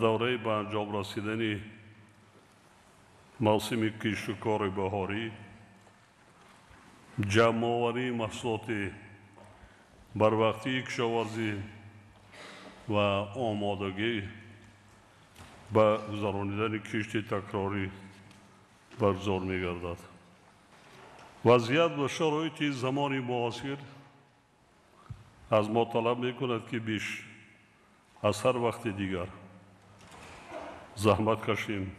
Давраи ба анҷом расидани мавсими кишту кори баҳорӣ, ҷамъоварии маҳсулоти барвақтии кишоварзӣ ва омодагӣ ба гузаронидани кишти такрорӣ баргузор мегардад. Вазъият ва шароити замони муосир аз мо талаб мекунад, ки беш аз ҳар вақти дигар заҳмат кашем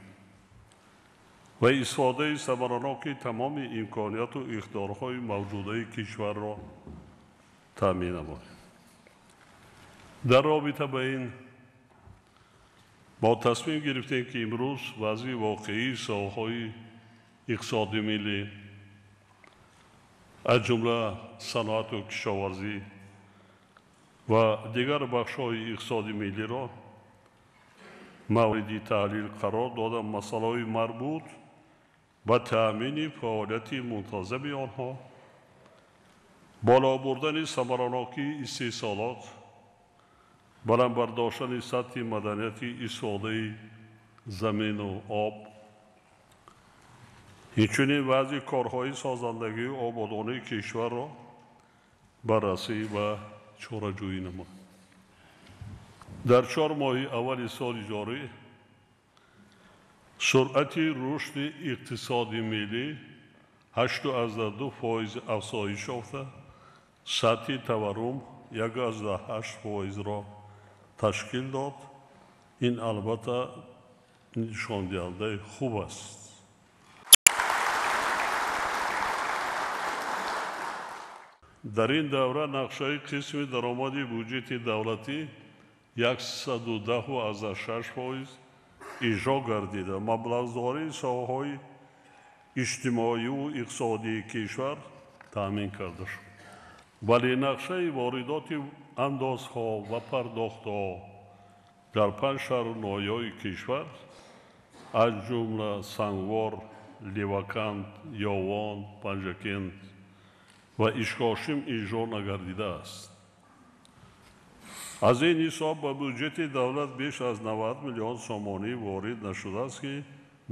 ва истифодаи самараноки тамоми имконияту иқтидорҳои мавҷудаи кишварро таъмин намоем. Дар робита ба ин мо тасмим гирифтем, ки имрӯз вазъи воқеии соҳаҳои иқтисоди миллӣ, аз ҷумла саноату кишоварзӣ ва дигар бахшҳои иқтисоди миллиро мавриди таҳлил қарор дода, масъалаҳои марбут ба таъмини фаъолияти мунтазами онҳо, боло бурдани самаранокии истеҳсолот, баланд бардоштани сатҳи маданияти истифодаи замину об, инчунин вазъи корҳои созандагию ободонии кишварро баррасӣ ва чораҷӯӣ намоем. Дар 4 моҳи аввали соли ҷорӣ суръати рушди иқтисоди миллӣ 8,2% афзоиш ёфта, сатҳи таваррум 1,8%-ро ташкил дод. Ин албатта нишондиҳандаи хуб аст. Дар ин давра нақшаи қисми даромади буҷети давлатӣ 110,6% иҷро гардида, маблағгузории соҳаҳои иҷтимоию иқтисодии кишвар таъмин карда шуд. Вале нақшаи воридоти андозҳо ва пардохтҳо дар 5 шаҳру ноҳияҳои кишвар, аз ҷумла Сангвор, Леваканд, Ёвон, Панҷакент ва Ишкошим иҷро нагардидааст. Аз ин ҳисоб ба буҷети давлат беш аз 90 миллион сомонӣ ворид нашудааст, ки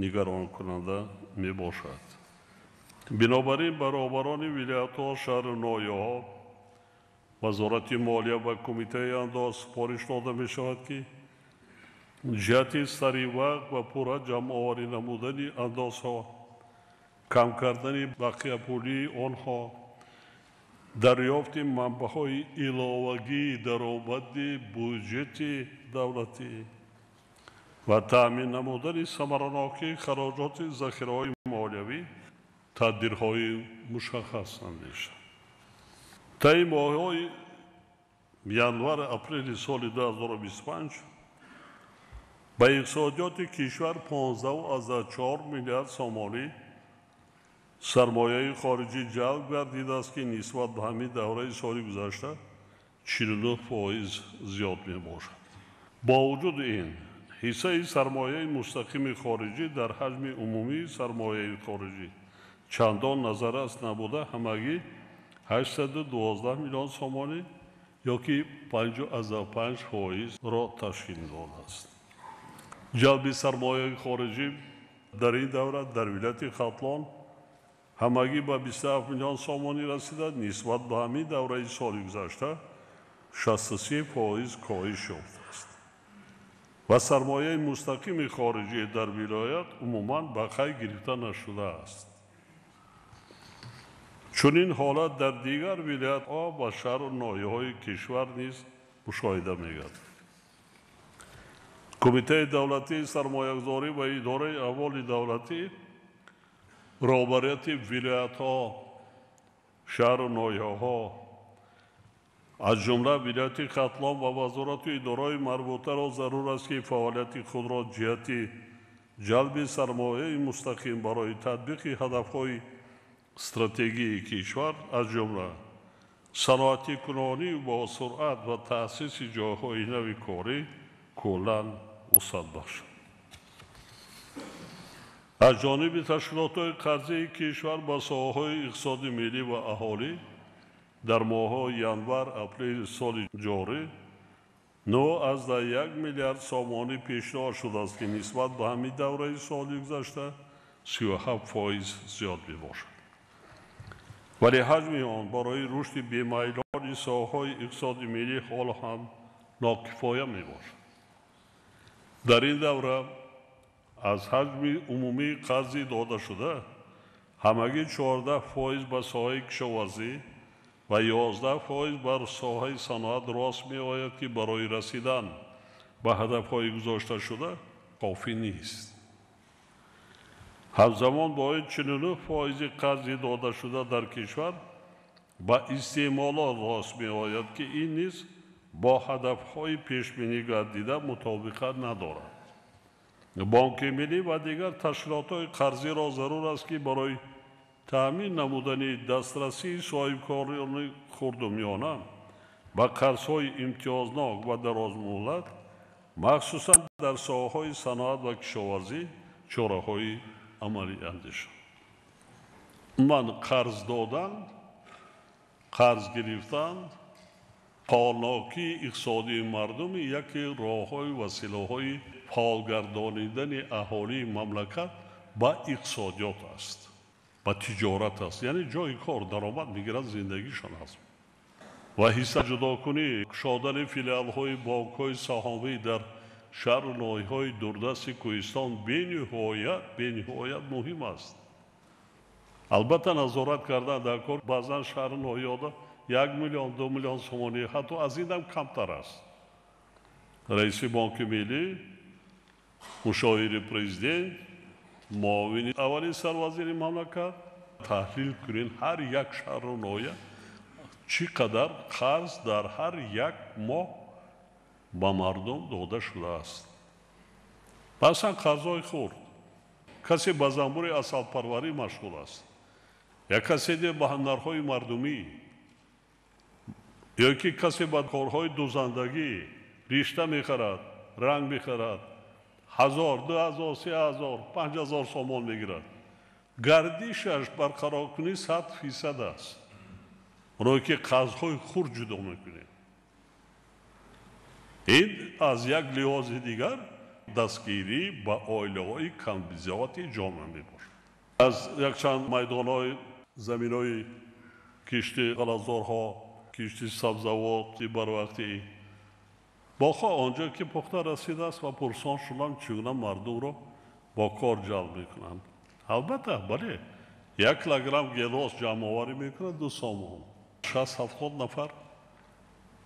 нигаронкунанда мебошад. Бинобар ин ба роҳбарони вилоятҳо, шаҳру ноҳияҳо, Вазорати молия ва Кумитаи андоз супориш дода мешавад, ки ҷиҳати саривақт ва пурра ҷамъоварӣ намудани андозҳо, кам кардани бақияпулии онҳо, дарёфти манбаъҳои иловагии даромади буҷети давлатӣ ва таъмин намудани самаранокии хароҷоти захираҳои молиявӣ тадбирҳои мушаххас андешанд. Таи моҳҳои январ-апрели соли 2025 ба иқтисодиёти кишвар 15,4 миллиард сомонӣ сармояи хориҷӣ ҷалб гардидааст, ки нисбат ба ҳамин давраи соли гузашта 49% зиёд мебошад. Бо вуҷуди ин, ҳиссаи сармояи мустақими хориҷӣ дар ҳаҷми умумии сармояи хориҷӣ чандон назаррас набуда, ҳамагӣ 812 миллион сомонӣ ёки 5,5%-ро ташкил додааст. Ҷалби сармояи хориҷӣ дар ин давра дар вилояти Хатлон ҳамагӣ ба 27 миллион сомонӣ расида, нисбат ба ҳамин давраи соли гузашта 63% коҳиш ёфтааст ва сармояи мустақими хориҷӣ дар вилоят умуман ба қайд гирифта нашудааст. Чунин ҳолат дар дигар вилоятҳо ва шаҳру ноҳияҳои кишвар низ мушоҳида мегардад. Кумитаи давлатии сармоягузорӣ ва идораи амволи давлатӣ, роҳбарияти вилоятҳо, шаҳру ноҳияҳо, аз ҷумла вилояти Хатлон ва вазорату идораҳои марбутаро зарур аст, ки фаъолияти худро ҷиҳати ҷалби сармояи мустақим барои татбиқи ҳадафҳои стратегии кишвар, аз ҷумла саноатикунонӣ бо суръат ва таъсиси ҷойҳои нави корӣ куллан вусъат бахшад. Аз ҷониби ташкилотҳои қарзии кишвар ба соҳаҳои иқтисоди миллӣ ва аҳолӣ дар моҳҳои январ-апрели соли ҷорӣ 9,1 миллиард сомонӣ пешниҳод шудааст, ки нисбат ба ҳамин давраи соли гузашта 37% зиёд мебошад. Вале ҳаҷми он барои рушди бемайлони соҳаҳои иқтисоди миллӣ ҳоло ҳам нокифоя мебошад. Дар ин давра аз ҳаҷми умумии қарзи додашуда ҳамагӣ 14% ба соҳаи кишоварзӣ ва 11% бар соҳаи саноат рост меояд, ки барои расидан ба ҳадафҳои гузошташуда кофӣ нест. Ҳамзамон бояд 49% қарзи додашуда дар кишвар ба истеъмолот рост меояд, ки ин низ бо ҳадафҳои пешбинӣ гардида мутобиқат надорад. Бонки миллӣ ва дигар ташкилотҳои қарзиро зарур аст, ки барои таъмин намудани дастрасии соҳибкорони хурду миёна ба қарзҳои имтиёзнок ва дарозмуҳлат, махсусан дар соҳаҳои саноат ва кишоварзӣ, чораҳои амалӣ андешанд. Ман қарз додан, қарз гирифтан, фаъолнокии иқтисодии мардуми яке роҳҳои василаҳои фаъолгардонидани аҳолии мамлакат ба иқтисодиёт аст, ба тиҷорат аст, яъне ҷои кор, даромад мегирад, зиндагишон аст. Ва ҳисса ҷудокунӣ, кушодани филиалҳои бонкҳои саҳомӣ дар шаҳру ноҳияҳои дурдасти Кӯҳистон бениҳоят муҳим аст. Албатта назорат кардан дар кор баъзан шаҳру ноҳияҳода 1 миллион, 2 миллион сомонӣ, ҳатто аз инам камтар аст. Раиси Бонки Миллӣ, мушовири президент, муовини аввали сарвазири мамлакат таҳлил кунед ҳар як шаҳру ноҳия чӣ қадар қарз дар ҳар як моҳ ба мардум дода шудааст. Баъзан қарзҳои хурд. Касе ба занбури асалпарварӣ машғул аст, як касе ба ҳунарҳои мардумӣ, ё ки касе ба корҳои дузандагӣ ришта мехарад, ранг мехарад, 1000, 2000, 3000, 5000 сомон мегирад. Гардишаш барқароркунӣ 100% аст. Оное ки қарзҳои хурд ҷудо мекунем. Ин аз як лиҳози дигар дастгирӣ ба оилаҳои камбизоати ҷомеа мебошад. Аз якчанд майдонҳои заминҳои кишти ғалазорҳо, кишти сабзавоти барвақтӣ, боғҳо онҷо ки пухта расидааст ва пурсон шудам чӣ гуна мардумро бо кор ҷалб мекунанд. Албатта, бале, 1 килограмм гелос ҷамъоварӣ мекунад 2 сомон. 60-70 нафар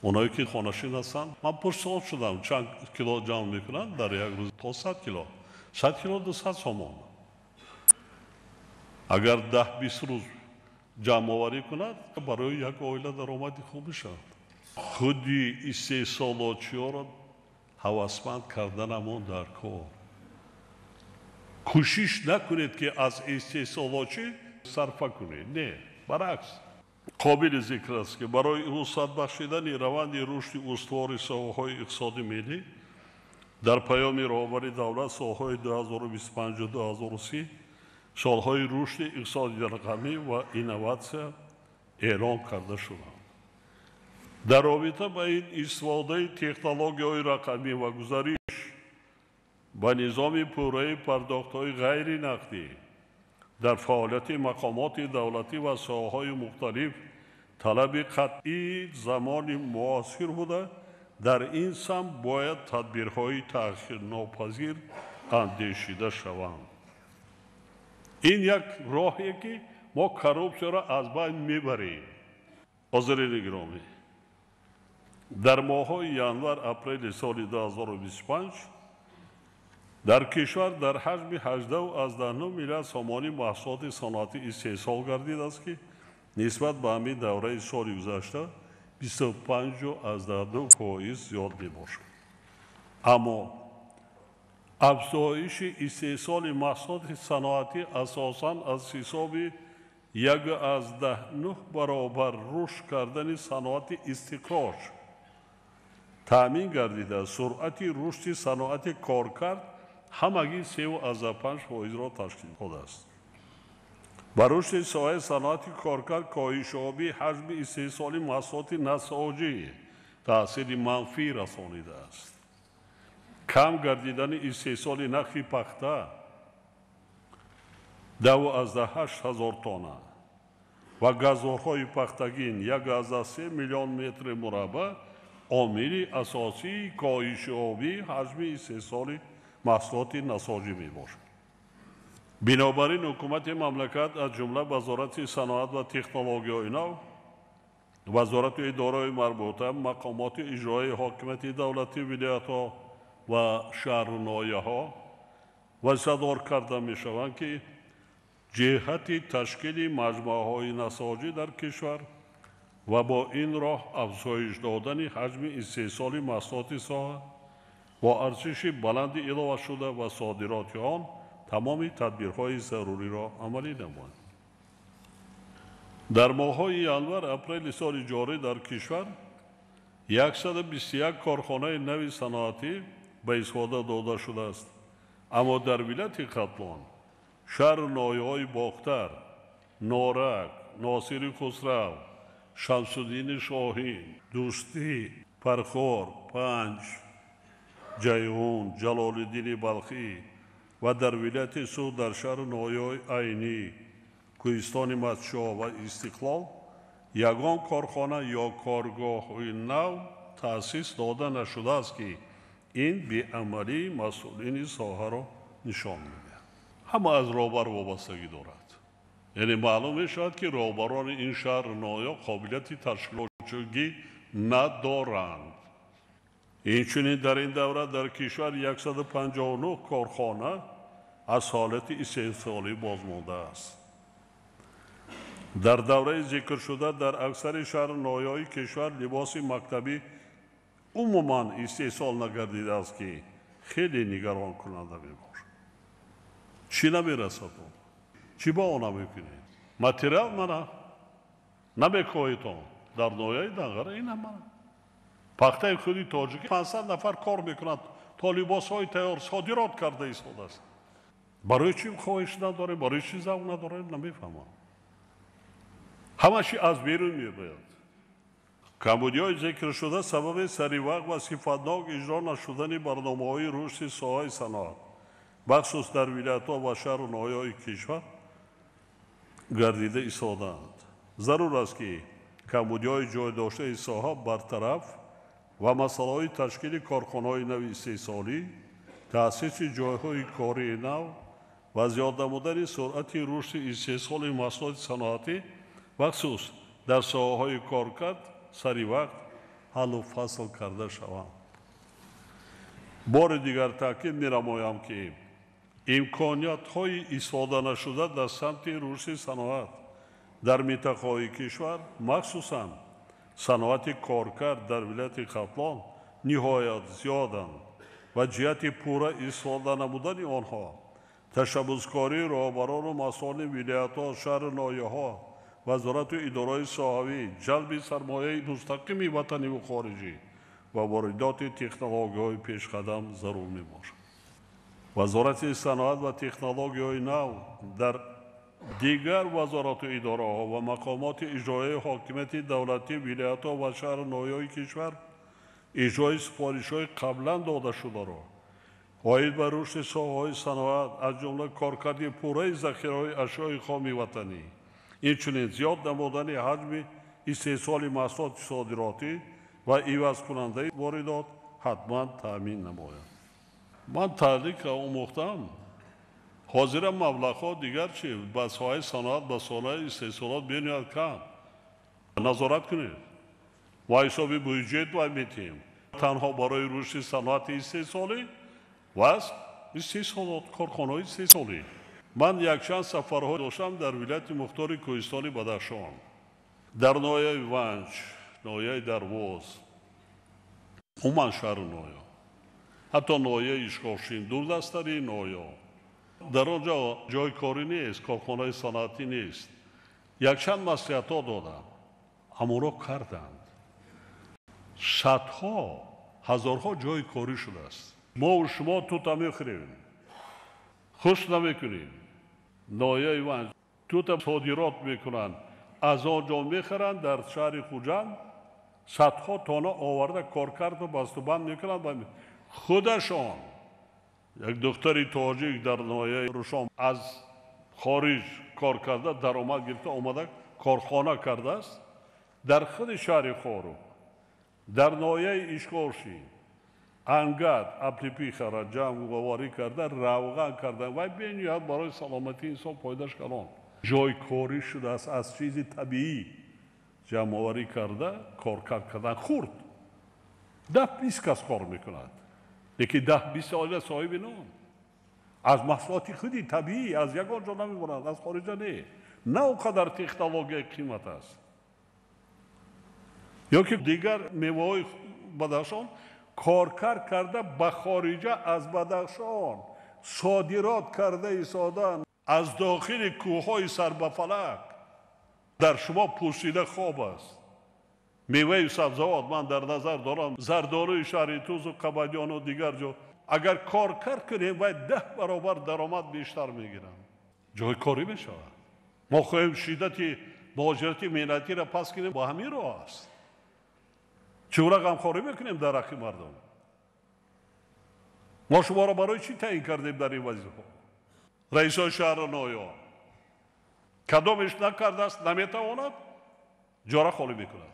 оное ки хонашин ҳастанд. Ман пурсон шудам чанд кило ҷамъ мекунанд дар як рӯз, то 100 кило. 100 кило 200 сомон. Агар 10-20 рӯз ҷамъоварӣ кунад, барои як оила даромади хуб мешавад. Худи истеҳсолотчиёро ҳавасманд карданамон дар кор. Кӯшиш накунед, ки аз истеҳсолотчӣ сарфа кунед. Не, баръакс. Қобили зикр аст, ки барои вусъат бахшидани раванди рушди устувори соҳаҳои иқтисоди миллӣ дар паёми роҳбари давлат солҳои 2025-2030 солҳои рушди иқтисоди рақамӣ ва инноватсия эълон карда шуданд. Дар робита ба ин истифодаи технологияҳои рақамӣ ва гузариш ба низоми пурраи пардохтҳои ғайринақдӣ дар фаъолияти мақомоти давлатӣ ва соҳаҳои мухталиф талаби қатъии замони муосир буда, дар ин самт бояд тадбирҳои таъхирнопазир андешида шаванд. Ин як роҳе ки мо коррупсияро аз байн мебарем. Ҳозирини гиромӣ, дар моҳҳои январ-апрели соли 2025 дар кишвар дар ҳаҷми 18,9 миллиард сомонӣ маҳсулоти саноатӣ истеҳсол гардидааст, ки нисбат ба ҳамин давраи соли гузашта 25,2% зиёд мебошад. Аммо афзоиши истеҳсоли маҳсулоти саноатӣ асосан аз ҳисоби 1,9 баробар рушд кардани саноати истиқроҷ таъмин гардида, суръати рушди саноати коркард ҳамагӣ 3,5%-ро ташкил додааст. Ба рушди соҳаи саноати коркард коҳишёбии ҳаҷми истеҳсоли маҳсулоти насоҷӣ Таъсири манфӣ расонидааст. Кам гардидани истеҳсоли нархи пахта 10,8 ҳазор тонна ва газворҳои пахтагин 1,3 миллион метри мураббаъ омили асосии коҳишёбии ҳаҷми истеҳсоли маҳсулоти насоҷӣ мебошад. Бинобар ин ҳукумати мамлакат, аз ҷумла Вазорати саноат ва технологияҳои нав, вазорату идораҳои марбута, мақомоти иҷроии ҳокимияти давлатии вилоятҳо ва шаҳру ноҳияҳо вазифадор карда мешаванд, ки ҷиҳати ташкили маҷмӯаҳои насоҷӣ дар кишвар ва бо ин роҳ афзоиш додани ҳаҷми истеҳсоли маҳсулоти соҳа бо арзиши баланди иловашуда ва содироти он тамоми тадбирҳои заруриро амалӣ намоянд. Дар моҳҳои январ-апрели соли ҷорӣ дар кишвар 121 корхонаи нави саноатӣ ба истифода дода шудааст, аммо дар вилояти Хатлон, шаҳру ноҳияҳои Бохтар, Норак, Носири Хусрав, Шамсуддини Шоҳин, Дӯстӣ, Фархор, Панҷ, Ҷайҳун, Ҷалолиддини Балхӣ ва дар вилояти Суғд дар шаҳру ноҳияҳои Айнӣ, Кӯҳистони Мастчоҳ ва Истиқлол ягон корхона ё коргоҳҳои нав таъсис дода нашудааст, ки ин беамалии масъулини соҳаро нишон медиҳад. Ҳама аз роҳбар вобастагӣ дорад. Яъне маълум мешавад, ки роҳбарони ин шаҳру ноҳия қобилияти ташкилотчигӣ надоранд. Инчунин дар ин давра дар кишвар 159 корхона аз ҳолати истеҳсолӣ бозмондааст. Дар давраи зикршуда дар аксари шаҳру ноҳияҳои кишвар либоси мактабӣ умуман истеҳсол нагардидааст, ки хеле нигаронкунанда мебошад. Чӣ намерасад он? Чӣ ба он намекунед? Материал мана намекоҳед он. Дар ноҳияи Данғара ина мана. Пахтаи худи тоҷикӣ 500 нафар кор мекунанд, то либосҳои тайёр содирот карда истодааст. Барои чӣ хоҳиш надорем, барои чӣ завқ надорем, намефаҳмам. Ҳамаши аз берун мебояд. Камбудиҳои зикршуда сабаби саривақт ва сифатнок иҷро нашудани барномаҳои рушди соҳаи саноат, бахусус дар вилоятҳо ва шаҳру ноҳияҳои кишвар гардида истодаанд. Зарур аст, ки камбудиҳои ҷой доштаи соҳа бартараф ва масъалаҳои ташкили корхонаҳои нави истеҳсолӣ, таъсиси ҷойҳои кории нав ва зиёд намудани суръати рушди истеҳсоли маҳсулоти саноатӣ, бахусус дар соҳаҳои коркард, саривақт ҳаллу фасл карда шаванд. Бори дигар таъкид менамоям, ки имкониятҳои истифода нашуда дар самти рушди саноат дар минтақаҳои кишвар, махсусан саноати коркард дар вилояти Хатлон ниҳоят зиёданд ва ҷиҳати пурра истифода намудани онҳо ташаббускории роҳбарону масъулони вилоятҳо, шаҳру ноҳияҳо, вазорату идораҳои соҳавӣ, ҷалби сармояи мустақими ватаниву хориҷӣ ва воридоти технологияҳои пешқадам зарур мебошад. Вазорати саноат ва технологияҳои нав дар дигар вазорату идораҳо ва мақомоти иҷроияи ҳокимияти давлатӣ, вилоятҳо ва шаҳру ноҳияҳои кишвар иҷрои супоришҳои қаблан додашударо оид ба рушди соҳаҳои саноат, аз ҷумла коркарди пурраи захираҳои ашёи хоми ватанӣ, инчунин зиёд намудани ҳаҷми истеҳсоли маҳсулоти содиротӣ ва ивазкунандаи воридот ҳатман таъмин намояд. Ман таълика омӯхтам. Ҳозира маблағҳо дигар чи ба соҳаи саноат, ба соҳаи истеҳсолот бениҳоят кам. Назорат кунед. Мо ҳисоби бюҷет вай метиҳем. Танҳо барои рушди саноати истеҳсолӣ ва истеҳсолот, корхонаҳои истеҳсолӣ. Ман якчанд сафарҳо доштам дар вилояти мухтори Кӯҳистони Бадахшон, дар ноҳияи Ванҷ, ноҳияи Дарвоз, умуман шаҳру ноҳия, ҳатто ноҳияи Ишкошим, дурдасттарин ноҳия. Дар он ҷо ҷои корӣ нест, корхонаи саноатӣ нест. Якчанд маслиҳатҳо додам, аммо карданд. Садҳо, ҳазорҳо ҷои корӣ шудааст. Мо шумо тута мехӯрем, хуш намекунем. Ноҳияи Ванҷ тута содирот мекунанд, аз он ҷо мехаранд, дар шаҳри Хуҷанд Садҳо тонна оварда коркарду бастубанд мекунанд. Худашон як духтари тоҷик дар ноҳияи Рушон аз хориҷ кор карда, даромад гирифта омада корхона кардааст. Дар худи шаҳри Хоруғ, дар ноҳияи Ишкоши ангат аплипихара ҷамъоварӣ карда, равған карда ва бениҳоят барои саломатии инсон фоидаш калон. Ҷойкорӣ шудааст аз чизи табиӣ ҷамъоварӣ карда, коркард кардан хурд. 10-20 кас кор мекунад, лекин 10-20 оила соҳиби нон. Аз маҳсулоти худи табиӣ, аз ягон ҷо намебаранд, аз хориҷа не. На он қадар технологияи қимат аст. Ё ки дигар меваҳои Бадахшон коркард карда ба хориҷа аз Бадахшон содирот карда истодан аз дохили кӯҳҳои сарбафалак дар шумо пӯсида хоб аст. Меваи сабзавот ман дар назар дорам зардолуи шаҳри Тузу, Қабадиёну дигар ҷо. Агар коркард кунем, вай 10 баробар даромад бештар мегиранд. Ҷойкорӣ мешавад. Мо хоҳем шиддати муҳоҷирати меҳнатиро пас кунем, бо ҳамин роҳ аст. Чӣ гуна ғамхорӣ мекунем дар ҳаққи мардум? Мо шуморо барои чӣ таъин кардем дар ин вазифаҳо? Раисои шаҳру ноҳияҳо кадомеш накардааст, наметавонад, ҷора холӣ мекунад.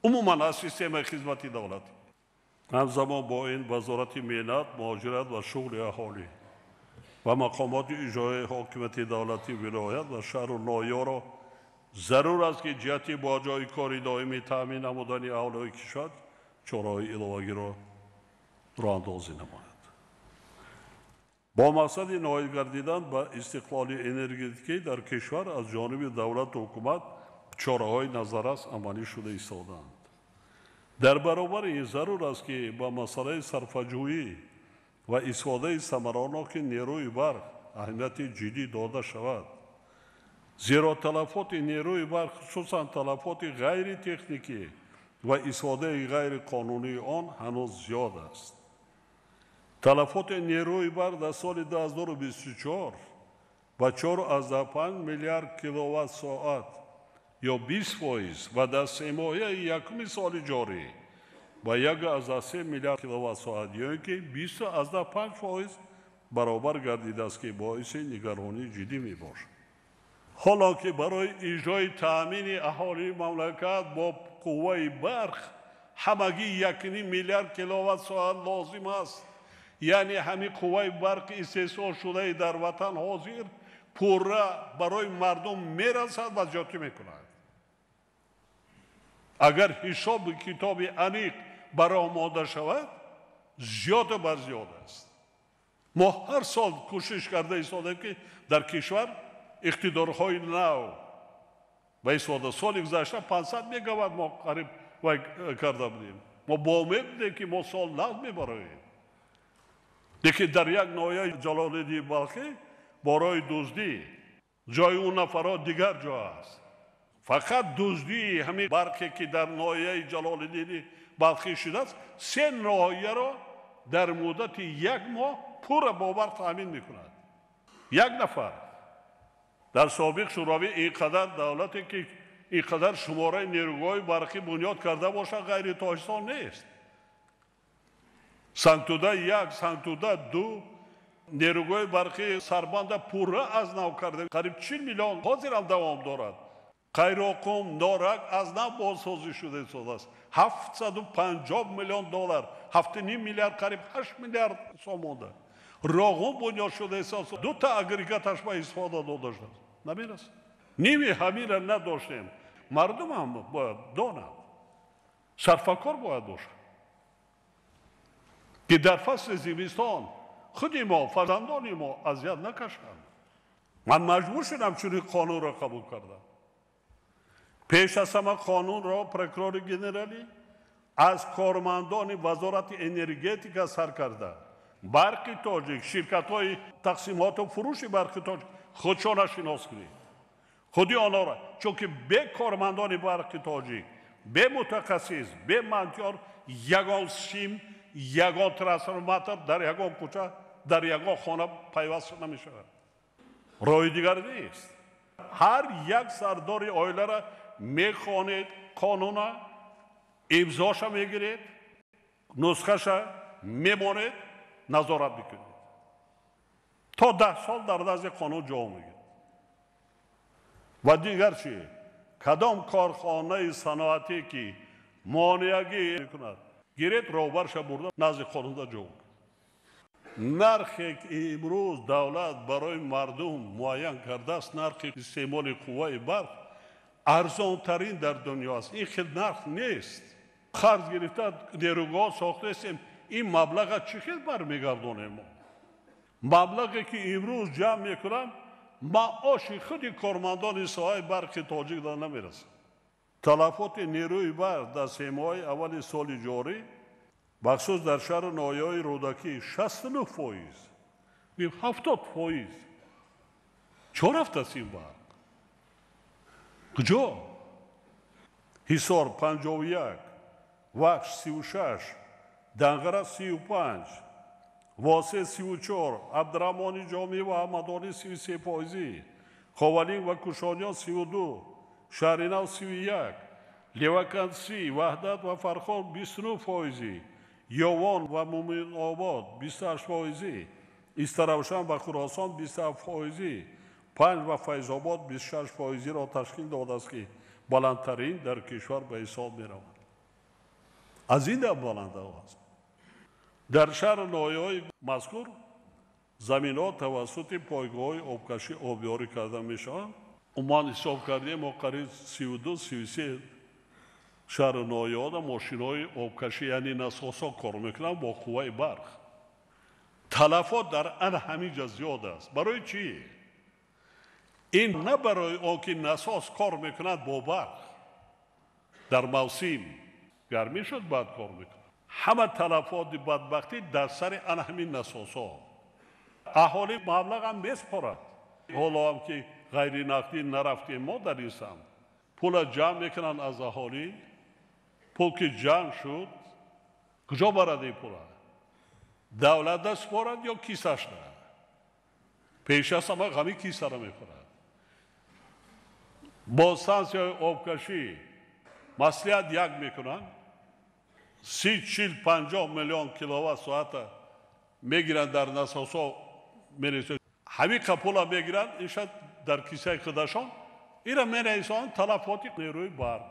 Умуман аз системаи хизмати давлатӣ. Ҳамзамон бо ин Вазорати меҳнат, муҳоҷират ва шуғли аҳолӣ ва мақомоти иҷроияи ҳокимияти давлатии вилоят ва шаҳру ноҳияро зарур аст, ки ҷиҳати бо ҷойи кори доимӣ таъмин намудани аҳолии кишвар чораҳои иловагиро роҳандозӣ намояд. Бо мақсади ноил гардидан ба истиқлоли энергетикӣ дар кишвар аз ҷониби давлату ҳукумат чораҳои назаррас амалӣ шуда истодаанд. Дар баробари ин зарур аст, ки ба масъалаи сарфаҷӯӣ ва истифодаи самараноки нерӯи барқ аҳамияти ҷиддӣ дода шавад. Зеро талафоти нерӯи барқ, хусусан талафоти ғайритехникӣ ва истифодаи ғайриқонунии он ҳанӯз зиёд аст. Талафоти нерӯи барқ дар соли 2024 ба 4,5 миллиард киловатт-соат ё 20% ва дар семоҳияи якуми соли ҷорӣ ба 1,3 миллиард киловатт-соат ё ин ки 20,5% баробар гардидааст, ки боиси нигаронии ҷиддӣ мебошад. Ҳоло ки барои иҷрои таъмини аҳолии мамлакат бо қувваи барқ ҳамагӣ 1,5 миллиард киловатт-соат лозим аст. Яъне ҳамин қувваи барқи истеҳсолшудаи дар ватан ҳозир пурра барои мардум мерасад ва зиёдтӣ мекунад. Агар ҳисоби китоби аниқ барои омода шавад, зиёда бар зиёд аст. Мо ҳар сол кӯшиш карда истодаем, ки дар кишвар иқтидорҳои нав ба истифода. Соли гузашта 500 мегаватт мо қариб вай карда будем. Мо бо умед будем, ки мо сол нав мебароем. Лекин дар як ноҳияи Ҷалолиддини Балхӣ барои дуздӣ ҷои он нафарҳо дигар ҷо аст. Фақат дуздии ҳамин барқе, ки дар ноҳияи Ҷалолиддини Балхӣ шудааст, 3 ноҳияро дар муддати 1 моҳ пурра бо барқ таъмин мекунад. Як нафар. Дар собиқ Шӯравӣ ин қадар давлате, ки ин қадар шумораи нерӯгоҳи барқӣ бунёд карда бошад, ғайри Тоҷикистон нест. Сангтуда 1, Сангтуда 2, нерӯгоҳи барқи Сарбанда пурра аз нав карда, қариб 40 миллион ҳозир ҳам давом дорад. Қайроқум, Норак аз нав бозсозӣ шуда истодааст. 750 миллион доллар, 7,5 миллиард, қариб 8 миллиард сомонда. Роғун бунёд шуда истодааст. 2 та агрегаташ ба истифода дода шудааст. Намерасад. Ними ҳаминро надоштем. Мардум ҳам бояд донад. Сарфакор бояд бошад. Ки дар фасли зимистон худи мо, фарзандони мо азият накашанд. Ман маҷбур шудам чунин қонунро қабул кардам. Пеш аз ҳама қонунро прокурори генералӣ аз кормандони Вазорати энергетика сар карда, барқи тоҷик, ширкатҳои тақсимоту фурӯши барқи тоҷик худшона шинос кунед. Худи онҳоро, чунки бе кормандони барқи тоҷик, бе мутахассис, бе мантиёр ягон сим, ягон трансформатор дар ягон кӯча, дар ягон хона пайваст намешавад. Роҳи дигар нест. Ҳар як сардори оиларо мехонед қонуна, Имзоша мегиред, нусхаша мемонед, назорат мекунед. То 10 сол дар назди қонун ҷавоб мегирад. Ва дигар чӣ? Кадом корхонаи саноатӣ ки монеагӣ мекунад, гиред роҳбарша бурда назди қонунда ҷавоб. Нархе ки имрӯз давлат барои мардум муайян кардааст, нархи истеъмоли қувваи барқ арзонтарин дар дунё аст. Ин хел нарх нест. Қарз гирифта нерӯгоҳ сохтаистем, ин маблаға чӣ хел бармегардонем мо? Маблағе ки имрӯз ҷамъ мекунам, маоши худи кормандони соҳаи барқи тоҷик дар намерасад. Талафоти нерӯи барқ дар семоҳаи аввали соли ҷорӣ бахусус дар шаҳру ноҳияҳои Рӯдакӣ 69%, 70%. Чо рафтааст ин барқ? Куҷо? Ҳисор 51, Вахш 36, Данғара 35, Восе 34, Абдураҳмони Ҷомӣ ва Ҳамадонӣ 33%, Ховалинг ва Кушониён 32, Шаҳринав 31, Леваканд 30, Ваҳдат ва Фархор 29%, Ёвон ва Муминобод 28%, Истаравшан ва Хуросон 27%, Панҷ ва Файзобод 26%-ро ташкил додааст, ки баландтарин дар кишвар ба ҳисоб меравад. Аз ин дам баланд аст. Дар шаҳру ноҳияҳои мазкур заминҳо тавассути пойгоҳҳои обкашӣ обёрӣ карда мешаванд. Умуман ҳисоб кардем, мо қариб 32-33 шаҳру ноҳияҳода мошинҳои обкашӣ, яъне насосҳо кор мекунанд бо қувваи барқ. Талафот дар ан ҳамин ҷо зиёд аст. Барои чӣ? Ин на барои он ки насос кор мекунад бо барқ. Дар мавсим гармӣ шуд, баъд кор мекунад. Ҳама талафоти бадбахтӣ дар сари ан ҳамин насосҳо. Аҳолӣ маблағам меспорад. Ҳоло ҳам ки ғайринақдӣ нарафтем мо дар ин самт. Пула ҷамъ мекунанд аз аҳолӣ. Пул ки ҷамъ шуд, куҷо барад ин пула? Давлат даст спорад ё кисаш на? Пеш аз ҳама ҳамин кисаро мехӯрад. Бо стансияи обкашӣ маслиҳат як мекунанд, 30, 40, 50 миллион киловатт соата мегиранд дар насосҳо мересанд. Ҳамин пула мегиранд, иншад дар кисаи худашон, инро мерасонанд талафоти нерӯи барқ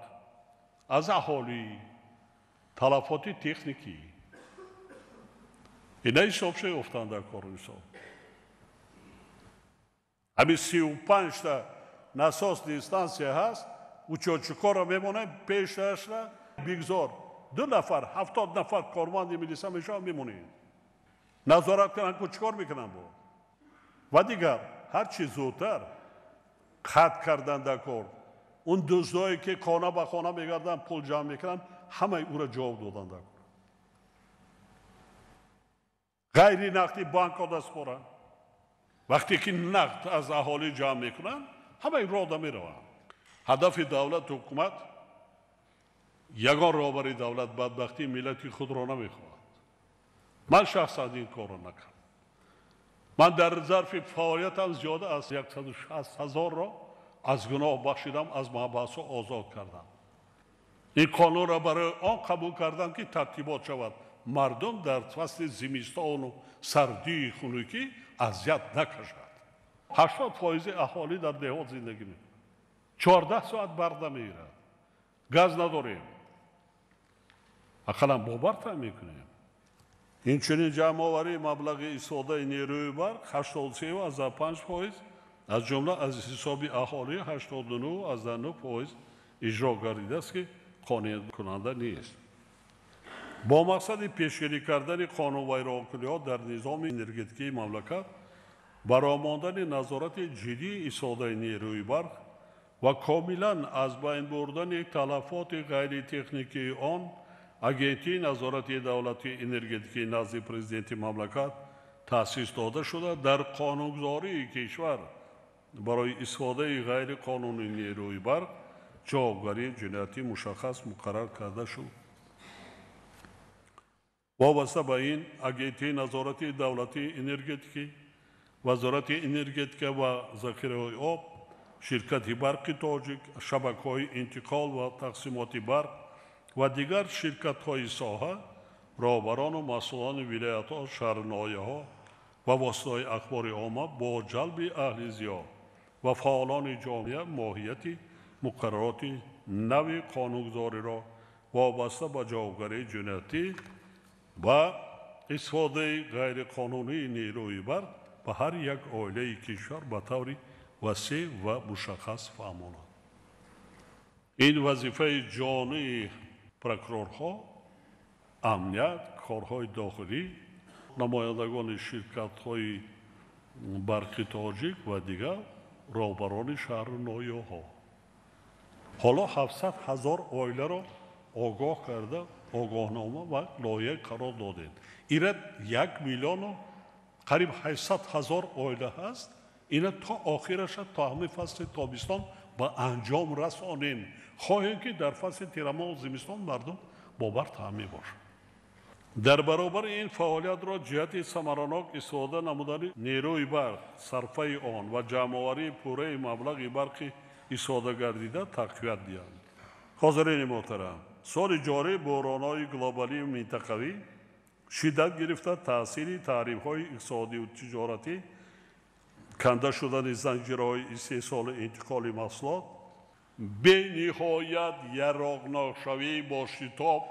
аз аҳолӣ, талафоти техникӣ. Ина ҳисоб шуд дар кору ҳисоб. Ҳамин 35-та насосни стансия ҳаст, учётчикҳоро мемонанд, пешашра бигзор. 2 нафар, 70 нафар корманди милиса мешаванд, мемонед. Назорат кунанд, ку чӣ кор мекунанд бо? Ва дигар, ҳар чӣ зудтар қатъ кардан дар кор. Он дуздое ки хона ба хона мегарданд, пул ҷамъ мекунанд, ҳамаи ӯро ҷавоб додан дар кор. Ғайри нақди банкҳо даст хӯранд. Вақте ки нақд аз аҳолӣ ҷамъ мекунанд, ҳамаи рода мераванд. Ҳадафи давлату ҳукумат, ягон роҳбари давлат бадбахтии миллати худро намехоҳад. Ман шахсан ин корро накардам. Ман дар зарфи фаъолиятам зиёда аз 160 ҳазорро аз гуноҳ бахшидам, аз маҳбасҳо озод кардам. Ин қонунро барои он қабул кардам, ки тартибот шавад. Мардум дар фасли зимистону сардии хунукӣ азият накашад. 80% аҳолӣ дар деҳот зиндагӣ мекунад. 14 соат барқ намегирад. Газ надорем. Ақаллан бо барқ таъмин мекунем. Инчунин ҷамъоварии маблағи истифодаи нерӯи барқ 83,5%, аз ҷумла аз ҳисоби аҳолӣ 89,9% иҷро гардидааст, ки қонеъкунанда нест. Бо мақсади пешгирӣ кардани қонунвайронкуниҳо дар низоми энергетикии мамлакат, баромондани назорати ҷиддии истифодаи нерӯи барқ ва комилан аз байн бурдани талафоти ғайритехникии он, Агентии назорати давлатии энергетикии назди президенти мамлакат таъсис дода шуда, дар қонунгузории кишвар барои истифодаи ғайриқонунии нерӯи барқ ҷавобгарии ҷиноятӣ мушаххас муқаррар карда шуд. Вобаста ба ин, Агентии назорати давлатии энергетикӣ, Вазорати энергетика ва захираҳои об, ширкати барқи тоҷик, шабакаҳои интиқол ва тақсимоти барқ ва дигар ширкатҳои соҳа, роҳбарону масъулони вилоятҳо, шаҳру ноҳияҳо ва воситаҳои ахбори омма бо ҷалби аҳли зиё ва фаъолони ҷомеа моҳияти муқаррароти нави қонунгузориро вобаста ба ҷавобгарии ҷиноятӣ ва истифодаи ғайриқонунии нерӯи барқ ба ҳар як оилаи кишвар ба таври васеъ ва мушаххас фаҳмонад. Ин вазифаи ҷонии прокурорҳо, амният, корҳои дохилӣ, намояндагони ширкатҳои барқи тоҷик ва дигар роҳбарони шаҳру ноҳияҳо. Ҳоло 700 ҳазор оиларо огоҳ карда, огоҳнома ва лоиҳа қарор додем. Ира 1 миллиону қариб 800 ҳазор оила ҳаст. Ина то охираша, то ҳамин фасли тобистон ба анҷом расонем. Хоҳем ки дар фасли тирамоҳу зимистон мардум бо барқ таъмин бошад. Дар баробари ин фаъолиятро ҷиҳати самаранок истифода намудани нерӯи барқ, сарфаи он ва ҷамъоварии пурраи маблағи барқи истифода гардида тақвият диҳанд. Ҳозирини муҳтарам, соли ҷорӣ буҳронҳои глобалию минтақавӣ шиддат гирифта, таъсири таърифҳои иқтисодию тиҷоратӣ, канда шудани занҷираҳои истеҳсолу интиқоли маҳсулот, бениҳоят яроқнокшавӣ бо шитоб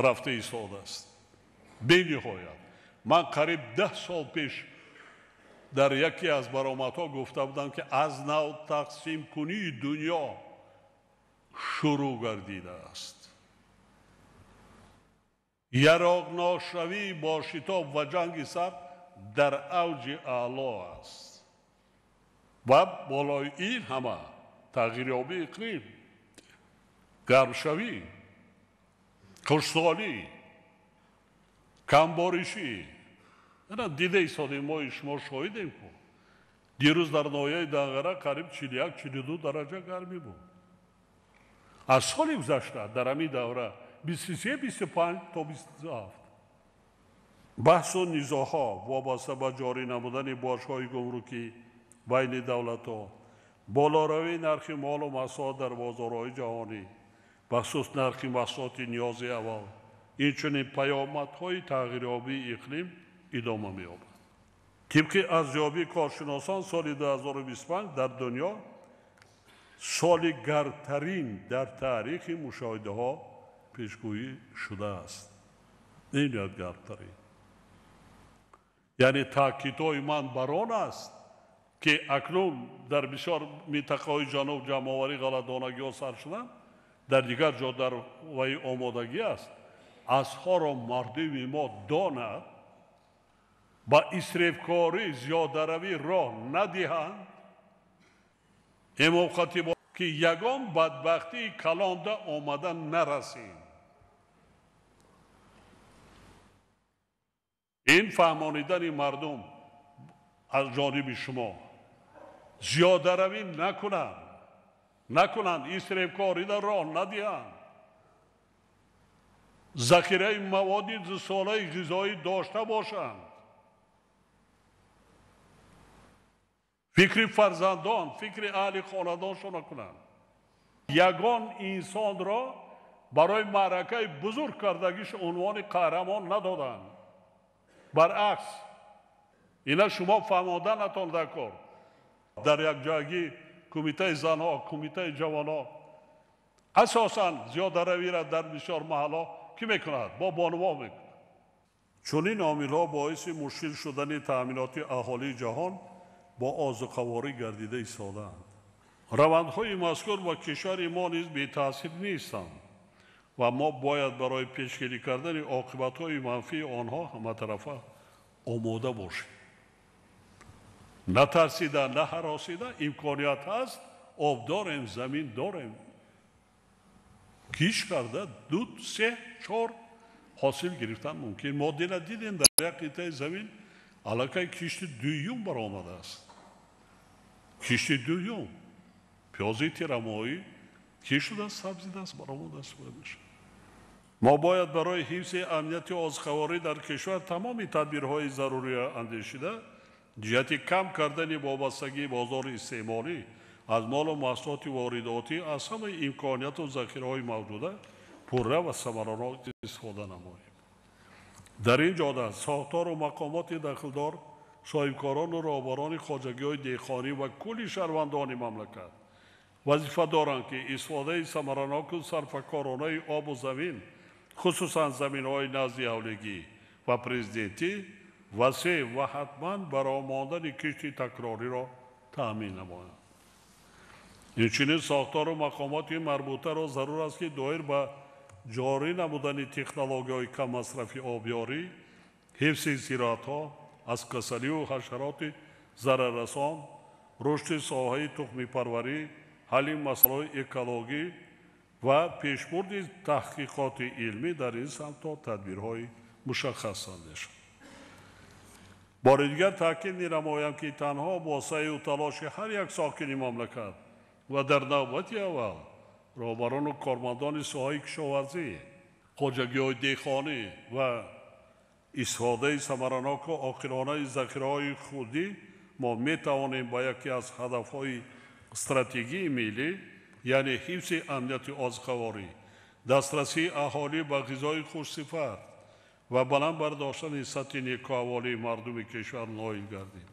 рафта истодааст. Бениҳоят. Ман қариб 10 сол пеш дар яке аз баромадҳо гуфта будам, ки аз нав тақсимкунии дунё шурӯъ гардидааст. Яроқнокшавӣ бо шитоб ва ҷанги сард дар авҷи аъло аст ва болои ин ҳама тағйирёбии иқлим, гармшавӣ, хушксолӣ, камборишӣ. Дида истодем, мо шумо шоҳидем ку. Дирӯз дар ноҳияи Данғара қариб 41-42 дараҷа гармӣ буд. Аз соли гузашта дар ҳамин давра 23-25 то 27. Баҳсу низоъҳо вобаста ба ҷорӣ намудани боҷҳои гумрукӣ байни давлатҳо, болоравии нархи молу маҳсулот дар бозорҳои ҷаҳонӣ, бахусус нархи маҳсулоти ниёзи аввал, инчунин паёмадҳои тағйирёбии иқлим идома меёбад. Тибқи арзёбии коршиносон, соли 2025 дар дунё соли гармтарин дар таърихи мушоҳидаҳо пешгӯӣ шудааст. Ниҳоят гармтарин. Яъне таъкидҳои ман бар он аст, ки акнун дар бисёр минтақаҳои ҷануб ҷамъоварии ғалладонагиҳо сар шуданд, дар дигар ҷо дар ваи омодагӣ аст. Азҳоро мардуми мо донад, ба исрифкорӣ зиёдаравӣ роҳ надиҳанд. Имом Хатиб ки ягон бадбахтии калонда омада нарасем. Ин фаҳмонидани мардум аз ҷониби шумо зиёдаравӣ накунанд, исрифкорида роҳ надиҳанд, захираи маводи дусолаи ғизоӣ дошта бошанд, фикри фарзандон, фикри аҳли хонадоншона кунанд. Ягон инсонро барои маъракаи бузург кардагиш унвони қаҳрамон надоданд. Баръакс, ина шумо фаҳмоданатон дар кор. Дар якҷоягӣ кумитаи занҳо, кумитаи ҷавонҳо асосан зиёдаравиро дар бисёр маҳалло кӣ мекунад? Бо бонуво мекунад. Чунин омилҳо боиси мушкил шудани таъминоти аҳолии ҷаҳон бо озуқаворӣ гардида истодаанд. Равандҳои мазкур ба кишвари мо низ бетаъсир нестанд ва мо бояд барои пешгирӣ кардани оқибатҳои манфии онҳо ҳаматарафа омода бошем. Натарсида, наҳаросида, имконият ҳаст, об дорем, замин дорем. Киш карда 2, 3, 4 ҳосил гирифтан мумкин. Мо дина дидем дар як қитъаи замин аллакай кишти дуюм баромадааст. Кишти дуюм пиёзи тирамоҳӣ киш шудааст, сабзидааст, баромадааст. Мо бояд барои ҳифзи амнияти озуқаворӣ дар кишвар тамоми тадбирҳои заруриро андешида, ҷиҳати кам кардани вобастагии бозори истеъмолӣ аз молу маҳсулоти воридотӣ аз ҳамаи имконияту захираҳои мавҷуда пурра ва самаранок истифода намоем. Дар ин ҷода сохтору мақомоти дахлдор, соҳибкорону роҳбарони хоҷагиҳои деҳқонӣ ва кулли шаҳрвандони мамлакат вазифа доранд, ки истифодаи самараноку сарфакоронаи обу замин, хусусан заминҳои назди ҳавлигӣ ва президентӣ, васеъ ва ҳатман бароҳ мондани кишти такрориро таъмин намоянд. Инчунин сохтору мақомоти марбутаро зарур аст, ки доир ба ҷорӣ намудани технологияҳои каммасрафи обёрӣ, ҳифзи зироатҳо аз касаливу ҳашароти зараррасон, рушди соҳаи тухмипарварӣ, ҳалли масъалаҳои экологӣ ва пешбурди таҳқиқоти илмӣ дар ин самтҳо тадбирҳои мушаххас андешанд. Бори дигар таъкид менамоям, ки танҳо бо саъю талоши ҳар як сокини мамлакат ва дар навбати аввал роҳбарону кормандони соҳаи кишоварзӣ, хоҷагиҳои деҳқонӣ ва истифодаи самараноку оқилонаи захираҳои худӣ мо метавонем ба яке аз ҳадафҳои стратегии миллӣ, яъне ҳифзи амнияти озуқаворӣ, дастрасии аҳолӣ ба ғизои хушсифат ва баланд бардоштани сатҳи некӯаҳволии мардуми кишвар ноил гардем.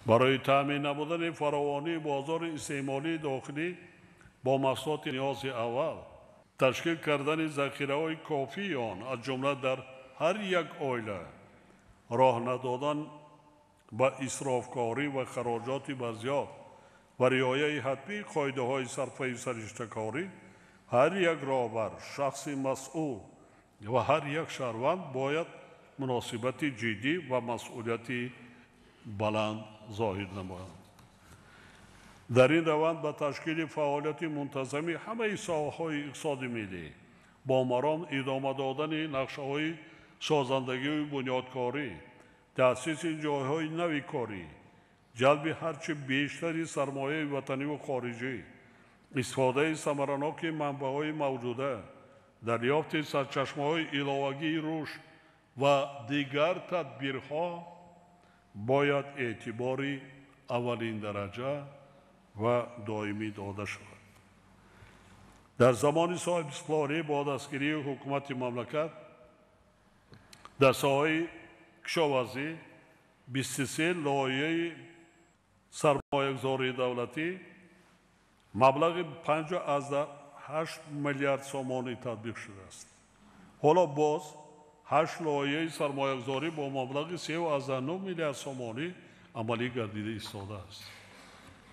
Барои таъмин намудани фаровонии бозори истеъмолии дохилӣ бо маҳсулоти ниёзи аввал, ташкил кардани захираҳои кофии он, аз ҷумла дар ҳар як оила, роҳ надодан ба исрофкорӣ ва хароҷоти барзиёд ва риояи ҳатмии қоидаҳои сарфаю сариштакорӣ, ҳар як роҳбар, шахси масъул ва ҳар як шаҳрванд бояд муносибати ҷиддӣ ва масъулияти баланд зоҳир намоянд. Дар ин раванд ба ташкили фаъолияти мунтазами ҳамаи соҳаҳои иқтисоди миллӣ бо маром идома додани нақшаҳои созандагию бунёдкорӣ, таъсиси ҷойҳои нави корӣ, ҷалби ҳарчи бештари сармояи ватаниву хориҷӣ, истифодаи самараноки манбаъҳои мавҷуда, дарёфти сарчашмаҳои иловагии рушд ва дигар тадбирҳо бояд эътибори аввалиндараҷа ва доимӣ дода шавад. Дар замони соҳибистиқлолӣ бо дастгирии ҳукумати мамлакат дар соҳаи кишоварзӣ 23 лоиҳаи сармоягузории давлатӣ маблағи 5,8 миллиард сомонӣ татбиқ шудааст. Ҳоло боз 8 лоиҳаи сармоягузорӣ бо маблағи 3,9 миллиард сомонӣ амалӣ гардида истодааст.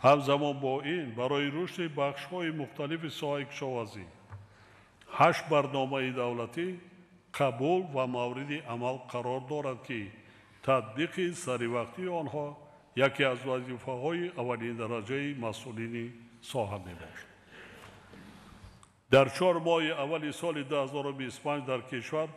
Ҳамзамон бо ин барои рушди бахшҳои мухталифи соҳаи кишоварзӣ 8 барномаи давлатӣ қабул ва мавриди амал қарор дорад, ки татбиқи саривақтии онҳо яке аз вазифаҳои аввалиндараҷаи масъулини соҳа мебошад. Дар 4 моҳи аввали соли 2025 дар кишвар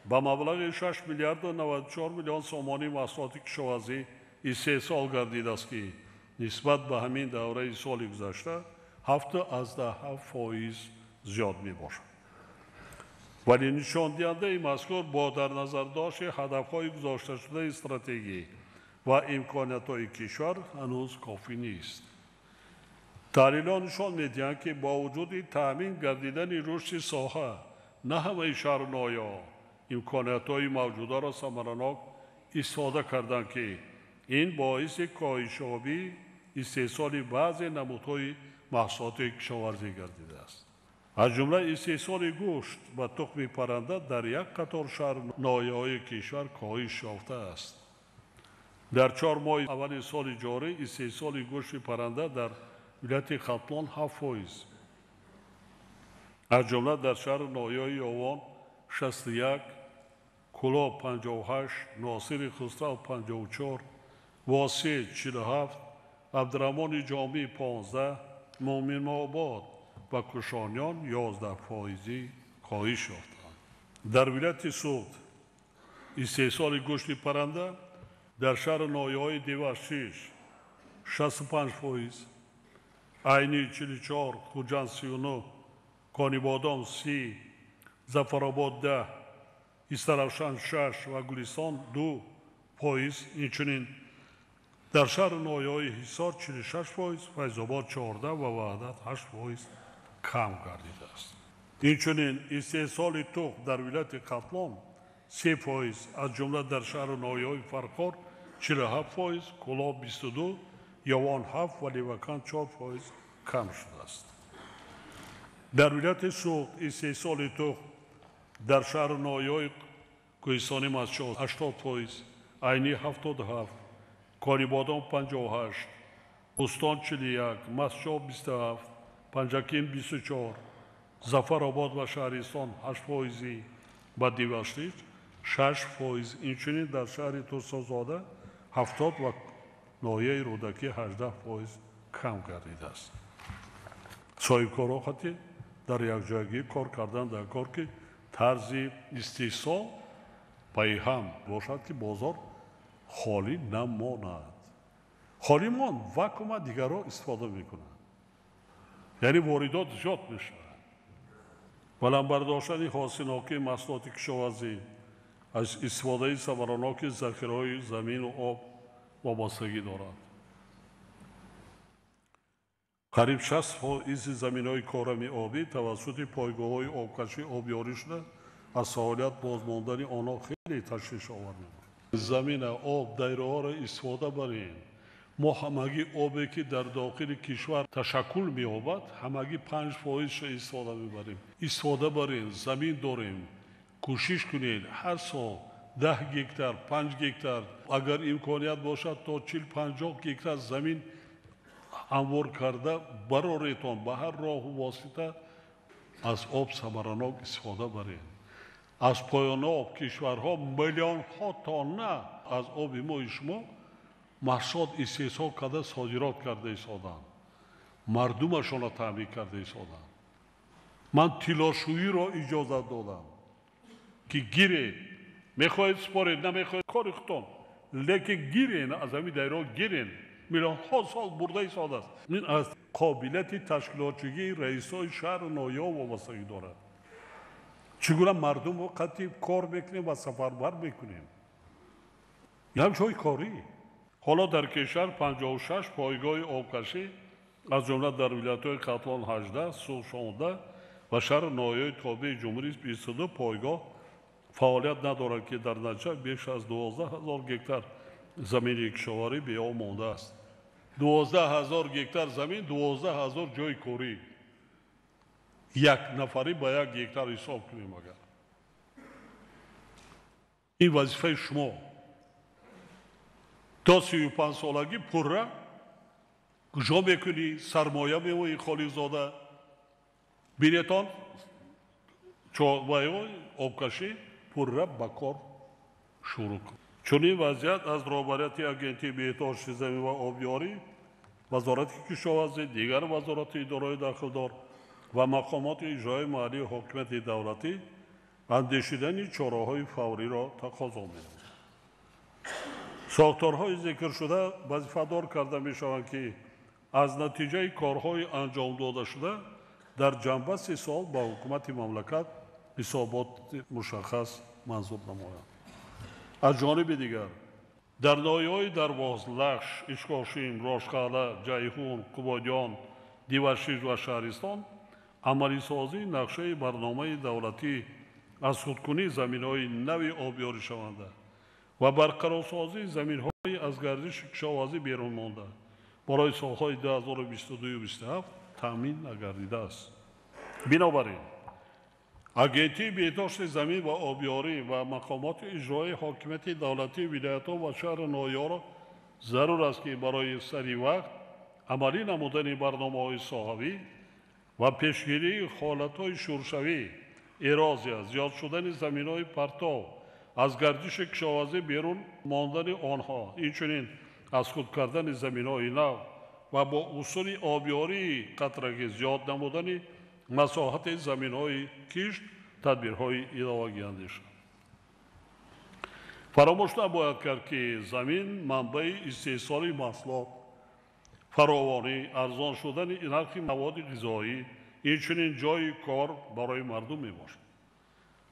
ба маблағи 6 миллиарду 94 миллион сомонӣ маҳсулоти кишоварзӣ истеҳсол гардидааст, ки нисбат ба ҳамин давраи соли гузашта 7,7% зиёд мебошад. Вале нишондиҳандаи мазкур бо дар назардошти ҳадафҳои гузошташудаи стратегӣ ва имкониятҳои кишвар ҳанӯз кофӣ нест. Таҳлилҳо нишон медиҳанд, ки бо вуҷуди таъмин гардидани рушди соҳа на ҳамаи шаҳру ноҳияҳо имкониятҳои мавҷударо самаранок истифода карданд, ки ин боиси коҳишёбии истеҳсоли баъзе намудҳои маҳсулоти кишоварзӣ гардидааст. Аз ҷумла истеҳсоли гӯшт ва тухми парранда дар як қатор шаҳру ноҳияҳои кишвар коҳиш ёфтааст. Дар 4 моҳи аввали соли ҷорӣ истеҳсоли гӯшти парранда дар вилояти Хатлон 7%, аз ҷумла дар шаҳру ноҳияҳои Ёвон 61, Кӯлоб 58, Носири Хусрав 54, Восеъ 47, Абдураҳмони Ҷомӣ 15, Муъминобод ва Кушониён 11% коҳиш ёфтанд. Дар вилояти Суғд истеҳсоли гӯшти парранда дар шаҳру ноҳияҳои Деваштич 65%, Айнӣ 44, Хуҷанд 39, Конибодом 30, Зафаробод 10, Истаравшан 6 ва Гулистон 2%, инчунин Дар шаҳру ноҳияҳои Ҳисор 46%, Файзобод 14 ва Ваҳдат 8% кам гардидааст. Инчунин истеҳсоли тухм дар вилояти Хатлон 3%, аз ҷумла дар шаҳру ноҳияҳои Фархор 47%, Кӯлоб 22, Явон 7 ва Левакант 4% кам шудааст. Дар вилояти Суғд истеҳсоли тухм дар шаҳру ноҳияҳои Кӯҳистони Мастчоҳ 80%, Айнӣ 77, Конибодом 58, Бӯстон 41, Мастчоҳ 27, Панҷакент 24, Зафаробод ва Шаҳристон 8% ба Диваштич 6%. Инчунин дар шаҳри Турсунзода 70 ва ноҳияи Рӯдакӣ 18% кам гардидааст. Соҳибкорҳо хати дар якҷоягӣ кор кардан дар кор, ки тарзи истеҳсол пайҳам бошад, ки бозор холӣ намонад. Холӣ монд, вакуума дигарро истифода мекунанд, яъне воридот зиёд мешавад. Баланд бардоштани ҳосилнокии маҳсулоти кишоварзӣ аз истифодаи самараноки захираҳои замину об вобастагӣ дорад. Қариб 60% заминҳои корами обӣ тавассути пойгоҳҳои обкашӣ обёрӣ шуда, аз фаъолият бозмондани онҳо хеле ташвишовар мебошад. Замина, об, дайраҳоро истифода барем. Мо ҳамагӣ обе, ки дар дохили кишвар ташаккул меёбад, ҳамагӣ 5%-ша истифода мебарем. Истифода барем, замин дорем. Кӯшиш кунед ҳар сол 10 гектар, 5 гектар, агар имконият бошад, то 40-50 гектар замин ҳамвор карда бароретон, ба ҳар роҳу восита аз об самаранок истифода барем. Аз поёноб кишварҳо миллионҳо тонна аз оби мои шумо маҳсулот истеҳсол карда содирот карда истоданд, мардумашонро таъмин карда истоданд. Ман тиллошӯиро иҷозат додам, ки гиред, мехоҳед според, намехоҳед кори худтон, лекин гирен, аз ҳамин дайро гирен. Миллионҳо сол бурда истодааст. Ин аз қобилияти ташкилотчигии раисҳои шаҳру ноҳияҳо вобастагӣ дорад. Чӣ гуна мардумро қатъи кор мекунем ва сафарбар мекунем. Ин ҳам ҷои корӣ. Ҳоло дар кишвар 56 пойгоҳи обкашӣ, аз ҷумла дар вилоятҳои Хатлон 18, Суғд 16 ва шаҳру ноҳияҳои тобеи ҷумҳурӣ 22 пойгоҳ фаъолият надорад, ки дар натиҷа беш аз 12 ҳазор гектар замини кишоварӣ беоб мондааст. 12 ҳазор гектар замин, 12 ҳазор ҷои корӣ. Як нафарӣ ба як гектар ҳисоб кунем агар. Ин вазифаи шумо. То 35 солагӣ пурра куҷо мекунӣ, сармоя мевои Холиқзода. Бинетон, обкашӣ пурра ба кор шурӯъ кун. Чунин вазъият аз роҳбарияти Агентии беҳдошти замин ва обёрӣ, Вазорати кишоварзӣ, дигар вазорати идораҳои дахлдор ва мақомоти иҷроии маҳаллии ҳокимияти давлатӣ андешидани чораҳои фавриро тақозо менамояд. Сохторҳои зикршуда вазифадор карда мешаванд, ки аз натиҷаи корҳои анҷом додашуда дар ҷанбаси сол ба ҳукумати мамлакат ҳисоботи мушаххас манзур намоянд. Аз ҷониби дигар, дар ноҳияҳои Дарвоз, Лахш, Ишкошим, Рошқалъа, Ҷайҳун, Қубодиён, Дивашиш ва Шаҳристон амалисозии нақшаи барномаи давлатӣ аз худкунии заминҳои нави обёришаванда ва барқарорсозии заминҳои аз гардиши кишоварзӣ берун монда барои солҳои 2022-27 таъмин нагардидааст. Бинобар ин, Агентии беҳдошти замин ва обёрӣ ва мақомоти иҷроии ҳокимияти давлатии вилоятҳо ва шаҳру ноҳияҳоро зарур аст, ки барои сари вақт амалӣ намудани барномаҳои соҳавӣ ва пешгирии ҳолатҳои шуршавӣ, эрозия, зиёд шудани заминҳои партов, аз гардиши кишоварзӣ берун мондани онҳо, инчунин аз худ кардани заминҳои нав ва бо усули обёрии қатрагӣ зиёд намудани масоҳати заминҳои кишт тадбирҳои иловагӣ андешанд. Фаромӯш набояд кард, ки замин манбаи истеҳсоли маҳсулот, фаровонӣ, арзон шудани нархи маводи ғизоӣ, инчунин ҷои кор барои мардум мебошад.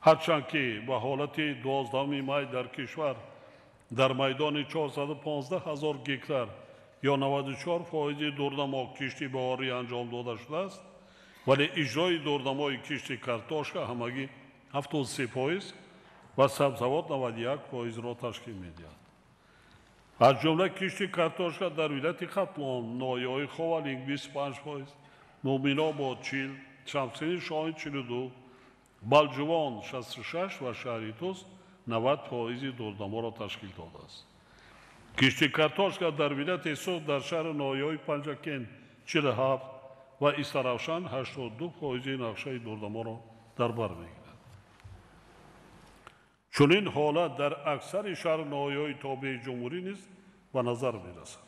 Ҳарчанд ки ба ҳолати 12 май дар кишвар Дар майдони 415 ҳазор гектар ё 94% дурнамо кишти баҳорӣ анҷом дода шудааст, вале иҷрои дурнамои кишти картошка ҳамагӣ 73% ва сабзавот 91%-ро ташкил медиҳад. Аз ҷумла кишти картошка дар вилояти Хатлон, ноҳияҳои Ховалинг 25%, Муъминобод 40, Шамсиддини Шоҳин 42, Балҷувон 66 ва шаҳри Тӯс 90% дурнаморо ташкил додааст. Кишти картошка дар вилояти Суғд дар шаҳру ноҳияҳои Панҷакент 47 ва Истаравшан 82% нақшаи дурнаморо дар бар мегирад. Чунин ҳолат дар аксари шаҳру ноҳияҳои тобеи ҷумҳурӣ низ ба назар мерасад.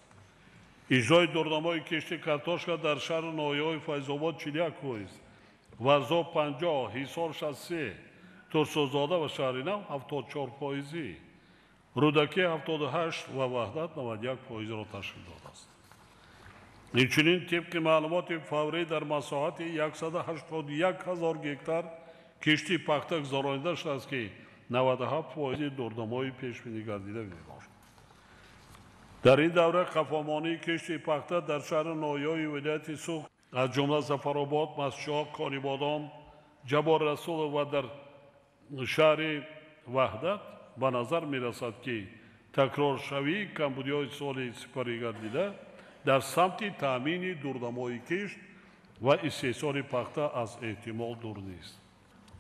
Иҷрои дурнамои кишти картошка дар шаҳру ноҳияҳои Файзобод 41%, Варзоб 50, Ҳисор 63, Турсунзода ва шаҳри Нав 74%, Рӯдакӣ 78 ва Ваҳдат 91%-ро ташкил додааст. Инчунин тибқи маълумоти фаврӣ дар масоҳати 181 ҳазор гектар кишти пахта гузаронида шудааст, ки 97% дурнамои пешбинигардида мебошад. Дар ин давра қафомонии кишти пахта дар шаҳру ноҳияҳои вилояти Суғд, аз ҷумла Зафаробод, Мастчоҳ, Конибодом, Ҷаббор Расулов ва дар шаҳри Ваҳдат ба назар мерасад, ки такроршавии камбудиҳои соли сипаригардида дар самти таъмини дурнамои кишт ва истеҳсоли пахта аз эҳтимол дур нест.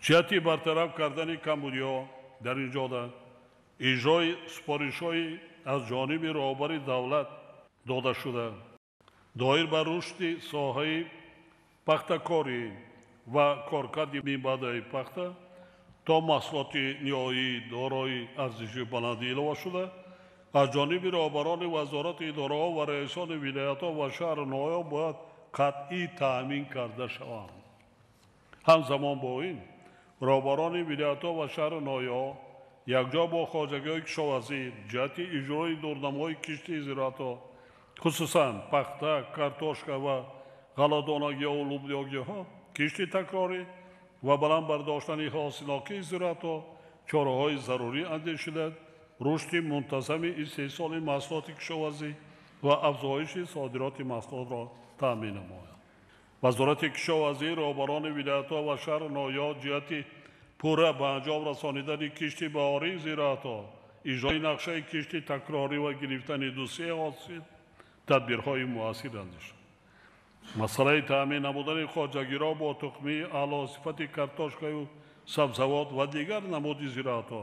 Ҷиҳати бартараф кардани камбудиҳо дар ин ҷода иҷрои супоришҳои аз ҷониби роҳбари давлат дода шуда доир ба рушди соҳаи пахтакорӣ ва коркарди минбаъдаи пахта то маҳсулоти ниҳоӣ дорои арзиши баланди илова шуда, аз ҷониби роҳбарони вазорати идораҳо ва раисони вилоятҳо ва шаҳру ноҳияҳо бояд қатъӣ таъмин карда шаванд. Ҳамзамон бо ин, роҳбарони вилоятҳо ва шаҳру ноҳияҳо якҷо бо хоҷагиҳои кишоварзӣ ҷиҳати иҷрои дурнамои кишти зироатҳо, хусусан пахта, картошка ва ғалладонагиҳову лӯбиёгиҳо, кишти такрорӣ ва баланд бардоштани ҳосилнокии зироатҳо чораҳои зарурӣ андешида, рушди мунтазами истеҳсоли маҳсулоти кишоварзӣ ва афзоиши содироти маҳсулотро таъмин намояд. Вазорати кишоварзӣ, роҳбарони вилоятҳо ва шаҳру ноҳияҳо ҷиҳати пурра ба анҷом расонидани кишти баҳории зироатҳо, иҷрои нақшаи кишти такрорӣ ва гирифтани дусе ҳосил тадбирҳои муассир андешанд. Масъалаи таъмин намудани хоҷагиро бо тухмии аълосифати картошкаю сабзавот ва дигар намуди зироатҳо,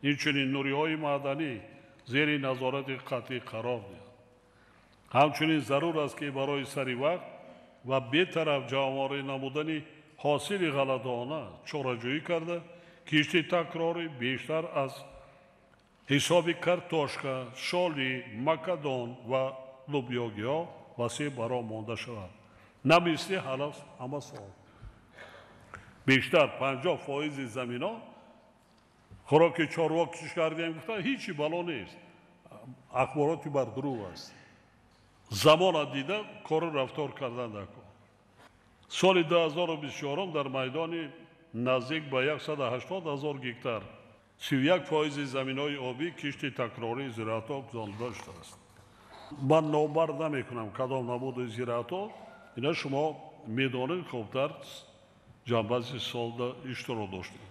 инчунин нуриҳои маъданӣ зери назорати қатъӣ қарор диҳанд. Ҳамчунин зарур аст, ки барои сари вақт ва бетараф ҷамъоварӣ намудани ҳосили ғалладона чораҷӯӣ карда, кишти такрорӣ бештар аз ҳисоби картошка, шолӣ, макадон ва лӯбиёгиҳо васеъ ба роҳ монда шавад. На мисли ҳама сол. Бештар 50% заминҳо хӯроки чорво кишт кардем, гуфтан ҳечи бало нест. Ахбороти бардурӯғ аст. Замона дида кору рафтор кардан дар кор. Соли 2024 дар майдони наздик ба 180 ҳазор гектар 31% заминҳои обӣ кишти такрории зироатҳо гузаронида шудааст. Ман номбар намекунам кадом намуди зироатҳо, ина шумо медонед, хубтар ҷанбази солда иштирок доштед.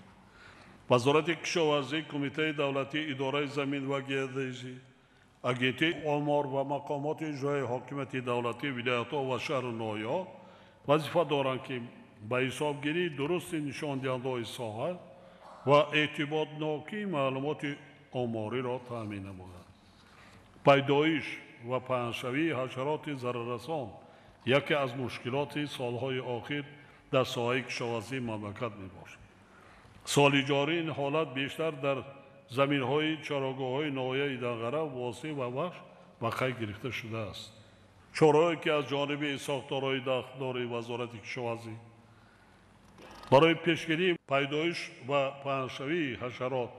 Вазорати кишоварзӣ, Кумитаи давлатии идораи замин ва геодезӣ, Агентии омор ва мақомоти иҷроии ҳокимияти давлатӣ, вилоятҳо ва шаҳру ноҳияҳо вазифа доранд, ки ба ҳисобгирии дурусти нишондиҳандаҳои соҳа ва эътибоднокии маълумоти омориро таъмин намоянд. Пайдоиш ва паҳншавии ҳашароти зараррасон яке аз мушкилоти солҳои охир дар соҳаи кишоварзии мамлакат мебошад. Соли ҷорӣ ин ҳолат бештар дар заминҳои чарогоҳҳои ноҳияи Данғара, Восеъ ва Вахш ба қайд гирифта шудааст. Чораҳое ки аз ҷониби сохторҳои дахлдори Вазорати кишоварзӣ барои пешгирии пайдоиш ва паҳншавии ҳашарот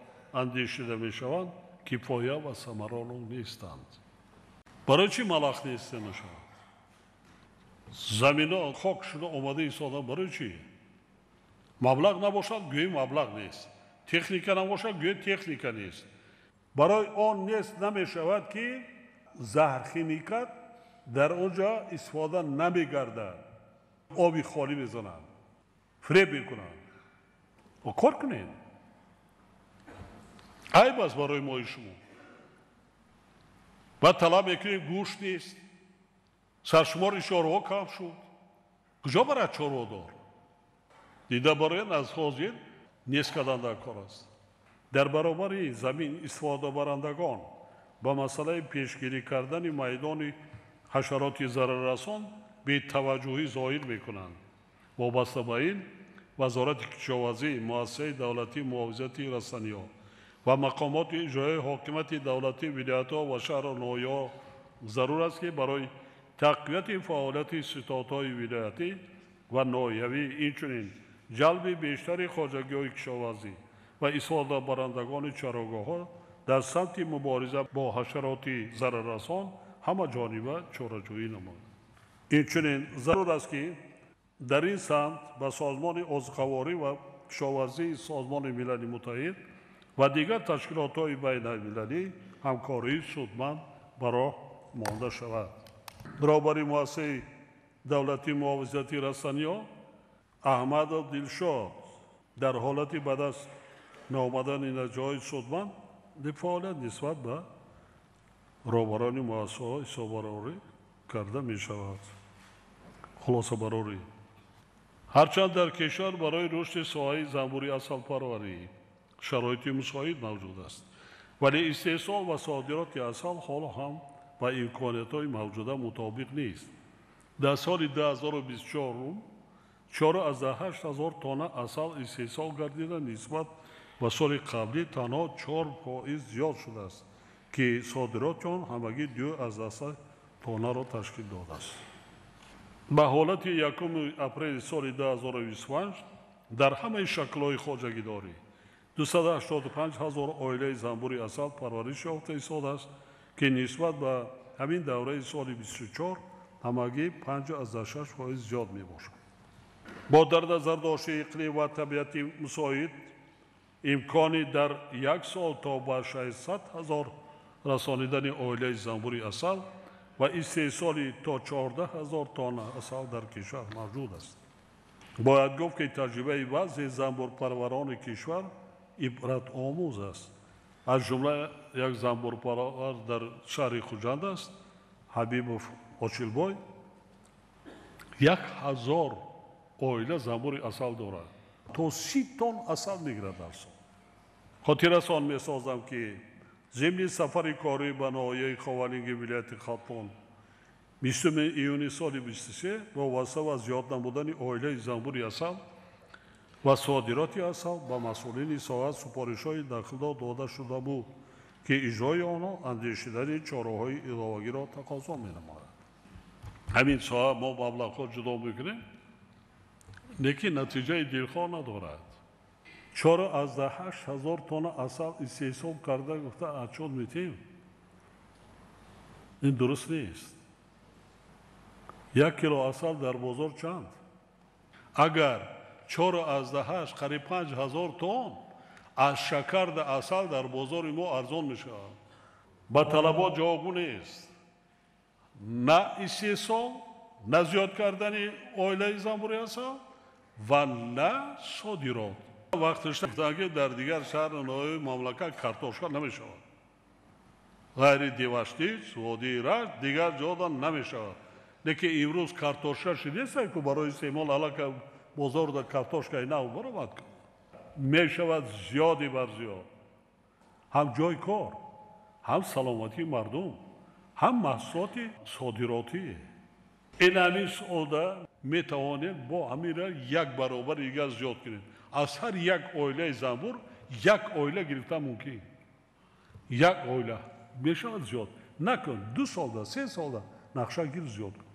андешида мешаванд, кифоя ва самаранок нестанд. Барои чӣ малах нест мешавад? Заминҳо хок шуда омада истодан барои чӣ? Маблағ набошад, гӯӣ маблағ нест. Техника набошад, гӯӣ техника нест. Барои он нест намешавад, ки заҳрхимикат дар он ҷо истифода намегардад. Оби холӣ мезананд, фиреб мекунанд. Кор кунед. Айб аст барои мои шумо. Баъд талаб мекунем, гӯшт нест, саршумори чорво кам шуд. Куҷо барад чорводор? Дида барояд, аз ҳозир нест кардан дар кор аст. Дар баробари замин истифодабарандагон ба масъалаи пешгирӣ кардани майдони ҳашароти зараррасон бетаваҷҷӯҳӣ зоҳир мекунанд. Вобаста ба ин, Вазорати кишоварзӣ, муассисаи давлатии муҳофизати растаниҳо ва мақомоти иҷроияи ҳокимияти давлатии вилоятҳо ва шаҳру ноҳияҳо зарур аст, ки барои тақвияти фаъолияти ситодҳои вилоятӣ ва ноҳиявӣ, инчунин ҷалби бештари хоҷагиҳои кишоварзӣ ва истифодабарандагони чарогоҳҳо дар самти мубориза бо ҳашароти зараррасон ҳамаҷониба чораҷӯӣ намояд. Инчунин зарур аст, ки дар ин самт ба Созмони озуқаворӣ ва кишоварзии Созмони Милали Муттаҳид ва дигар ташкилотҳои байналмилалӣ ҳамкории судманд ба роҳ монда шавад. Роҳбари муассисаи давлатии муҳофизати растаниҳо Аҳмадов Дилшод дар ҳолати ба даст наомадани натиҷаҳои судманд фаъолият нисбат ба роҳбарони муассисаҳо ҳисоббарорӣ карда мешавад. Хулосабарорӣ. Ҳарчанд дар кишвар барои рушди соҳаи занбури асалпарварӣ шароити мусоид мавҷуд аст, вале истеҳсол ва содироти асал ҳоло ҳам ба имкониятҳои мавҷуда мутобиқ нест. Дар соли 2024 4,8 ҳазор тонна асал истеҳсол гардида, нисбат ба соли қаблӣ танҳо 4% зиёд шудааст, ки содироти он ҳамагӣ 2,3 тоннаро ташкил додааст. Ба ҳолати 1 апрели соли 2025 дар ҳамаи шаклҳои хоҷагидорӣ 285 ҳазор оилаи занбури асал парвариш ёфта истодааст, ки нисбат ба ҳамин давраи соли 24 ҳамагӣ 5,6% зиёд мебошад. Бо дар назардошти иқлим ва табиати мусоид имкони дар як сол то ба 600 ҳазор расонидани оилаи занбури асал ва истеҳсоли то 14 ҳазор тонна асал дар кишвар мавҷуд аст. Бояд гуфт, ки таҷрибаи баъзе занбурпарварони кишвар ибратомӯз аст. Аз ҷумла як занбурпарвар дар шаҳри Хуҷанд аст, Ҳабибов Очилбой, 1000 оила занбури асал дорад. То 30 тонн асал мегирад дар сол. Хотиррасон месозам, ки зимни сафари корӣ ба ноҳияи Ховалинги вилояти Хатлон 20 июни соли 23 вобаста ба зиёд намудани оилаи занбури асал ва содироти асал ба масъулини соҳа супоришҳои дахлдор дода шуда буд, ки иҷрои онҳо андешидани чораҳои иловагиро тақозо менамояд. Ҳамин соҳа мо маблағҳо ҷудо мекунем, лекин натиҷаи дилхоҳ надорад. 4,8 ҳазор тонна асал истеҳсол карда гуфта отчёт метиҳем. Ин дуруст нест. 1 кило асал дар бозор чанд? Агар 4,8 қариб 5 ҳазор тонн аз шакар да асал дар бозори мо арзон мешавад. Ба талабот ҷавобгӯ нест. На истеҳсол, на зиёд кардани оилаи занбури асал ва на содирот. Вақташ гуфтанд, ки дар дигар шаҳру ноҳияҳои мамлакат картошка намешавад. Ғайри Деваштич, водии Рашт, дигар ҷода намешавад. Лекин имрӯз картошка шидест, ку барои истеъмол аллака бозорда картошкаи нав баромад. Мешавад зиёди бар зиёд. Ҳам ҷои кор, ҳам саломатии мардум, ҳам маҳсулоти содиротӣ. Ин ҳамин сода метавонем бо ҳаминра як баробари дигар зиёд кунем. Аз ҳар як оилаи занбур як оила гирифтан мумкин. Як оила мешавад зиёд. Накун 2 солда, 3 солда нақша гир зиёд кун.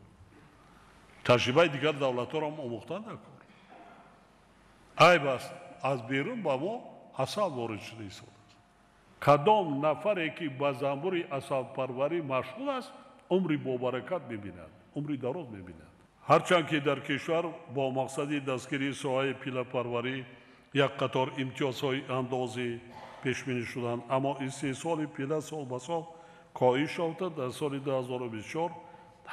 Таҷрибаи дигар давлатҳоро ҳам омӯхтан даркор. Айб аст, аз берун ба мо асал ворид шуда истодааст. Кадом нафаре ки ба занбури асалпарварӣ машғул аст, умри бобаракат мебинад, умри дароз мебинад. Ҳарчанд ки дар кишвар бо мақсади дастгирии соҳаи пиллапарварӣ як қатор имтиёзҳои андозӣ пешбинӣ шуданд, аммо истеҳсоли пила сол ба сол коҳиш ёфта, дар соли 2024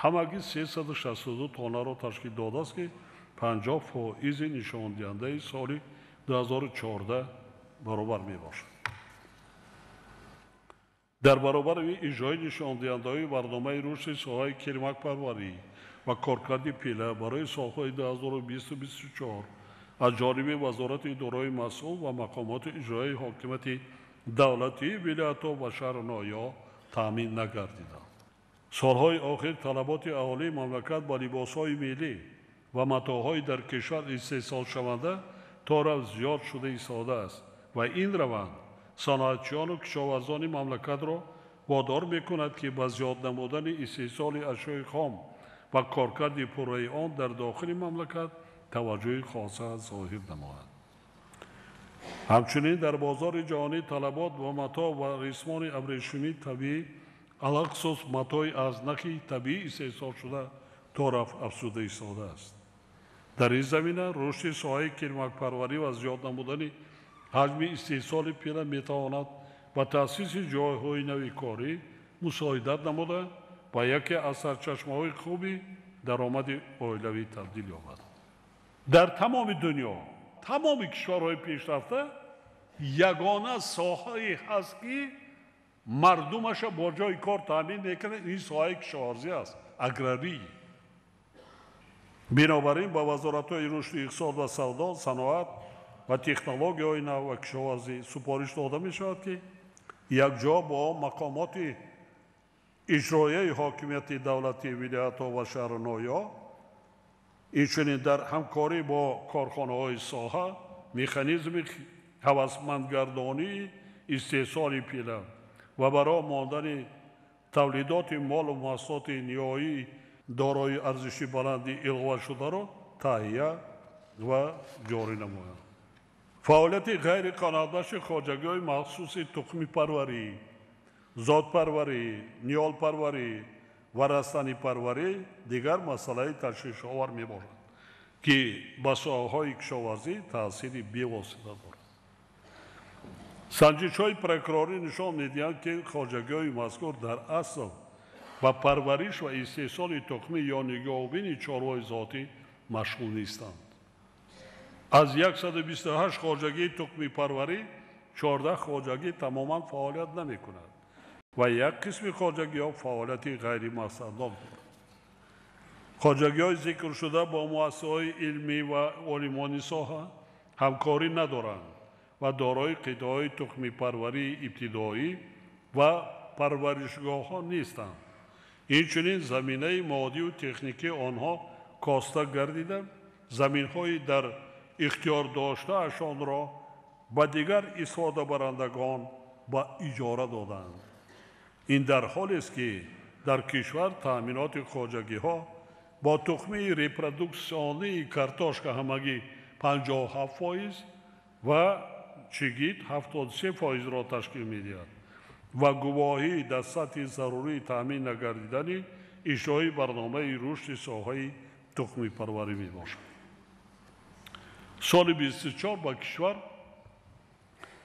ҳамагӣ 362 тоннаро ташкил додааст, ки 50% нишондиҳандаи соли 2014 баробар мебошад. Дар баробари иҷрои нишондиҳандаҳои барномаи рушди соҳаи кирмакпарварӣ ва коркарди пила барои солҳои 2020-2024 аз ҷониби вазорати идораҳои масъул ва мақомоти иҷроияи ҳокимияти давлатии вилоятҳо ва шаҳру ноҳияҳо таъмин нагардиданд. Солҳои охир талаботи аҳолии мамлакат ба либосҳои миллӣ ва матоъҳои дар кишвар истеҳсолшаванда то рафт зиёд шуда истодааст ва ин раванд саноатчиёну кишоварзони мамлакатро водор мекунад, ки ба зиёд намудани истеҳсоли ашёи хом ва коркарди пурраи он дар дохили мамлакат таваҷҷӯҳи хоса зоҳир намояд. Ҳамчунин дар бозори ҷаҳонӣ талабот ба матоъ ва рисмони абрешимии табиӣ, алахусус матои аз нахи табиӣ истеҳсолшуда то рафт афзуда истодааст. Дар ин замина рушди соҳаи кирмакпарварӣ ва зиёд намудани ҳаҷми истеҳсоли пила метавонад ба таъсиси ҷойҳои нави корӣ мусоидат намуда ба яке аз сарчашмаҳои хуби даромади оилавӣ табдил ёбад. Дар тамоми дунё, тамоми кишварҳои пешрафта ягона соҳае ҳаст, ки мардумаша бо ҷои кор таъмин мекунад, ин соҳаи кишоварзӣ аст, аграрӣ. Бинобар ин ба вазоратҳои рушди иқтисод ва савдо, саноат ва технологияҳои нав ва кишоварзӣ супориш дода мешавад, ки якҷо бо мақомоти иҷроияи ҳокимияти давлатии вилоятҳо ва шаҳру ноҳияҳо, инчунин дар ҳамкорӣ бо корхонаҳои соҳа механизми ҳавасмандгардонии истеҳсоли пила ва ба роҳ мондани тавлидоти молу маҳсулоти ниҳоӣ дорои арзиши баланди иловашударо таҳия ва ҷорӣ намоянд. Фаъолияти ғайриқаноатбахши хоҷагиҳои махсуси тухмипарварӣ, зодпарварӣ, ниҳолпарварӣ ва растанипарварӣ дигар масъалаи ташвишовар мебошад, ки ба соҳаҳои кишоварзӣ таъсири бевосита дорад. Санҷишҳои прокурорӣ нишон медиҳанд, ки хоҷагиҳои мазкур дар асл ба парвариш ва истеҳсоли тухмӣ ё нигоҳубини чорвои зотӣ машғул нестанд. Аз 128 хоҷагии тухмипарварӣ 14 хоҷагӣ тамоман фаъолият намекунад ва як қисми хоҷагиҳо фаъолияти ғайримақсаднок дорад. Хоҷагиҳои зикршуда бо муассисаҳои илмӣ ва олимони соҳа ҳамкорӣ надоранд ва дорои қитъаҳои тухмипарварии ибтидоӣ ва парваришгоҳҳо нестанд. Инчунин заминаи моддию техникии онҳо коста гардида, заминҳои дар ихтиёр доштаашонро ба дигар истифодабарандагон ба иҷора доданд. Ин дар ҳолест, ки дар кишвар таъминоти хоҷагиҳо бо тухмии репродуксионии картошка ҳамагӣ 57% ва чигит 73%-ро ташкил медиҳад ва гувоҳӣ дар сатҳи зарурӣ таъмин нагардидани иҷрои барномаи рушди соҳаи тухмипарварӣ мебошад. Соли 24 ба кишвар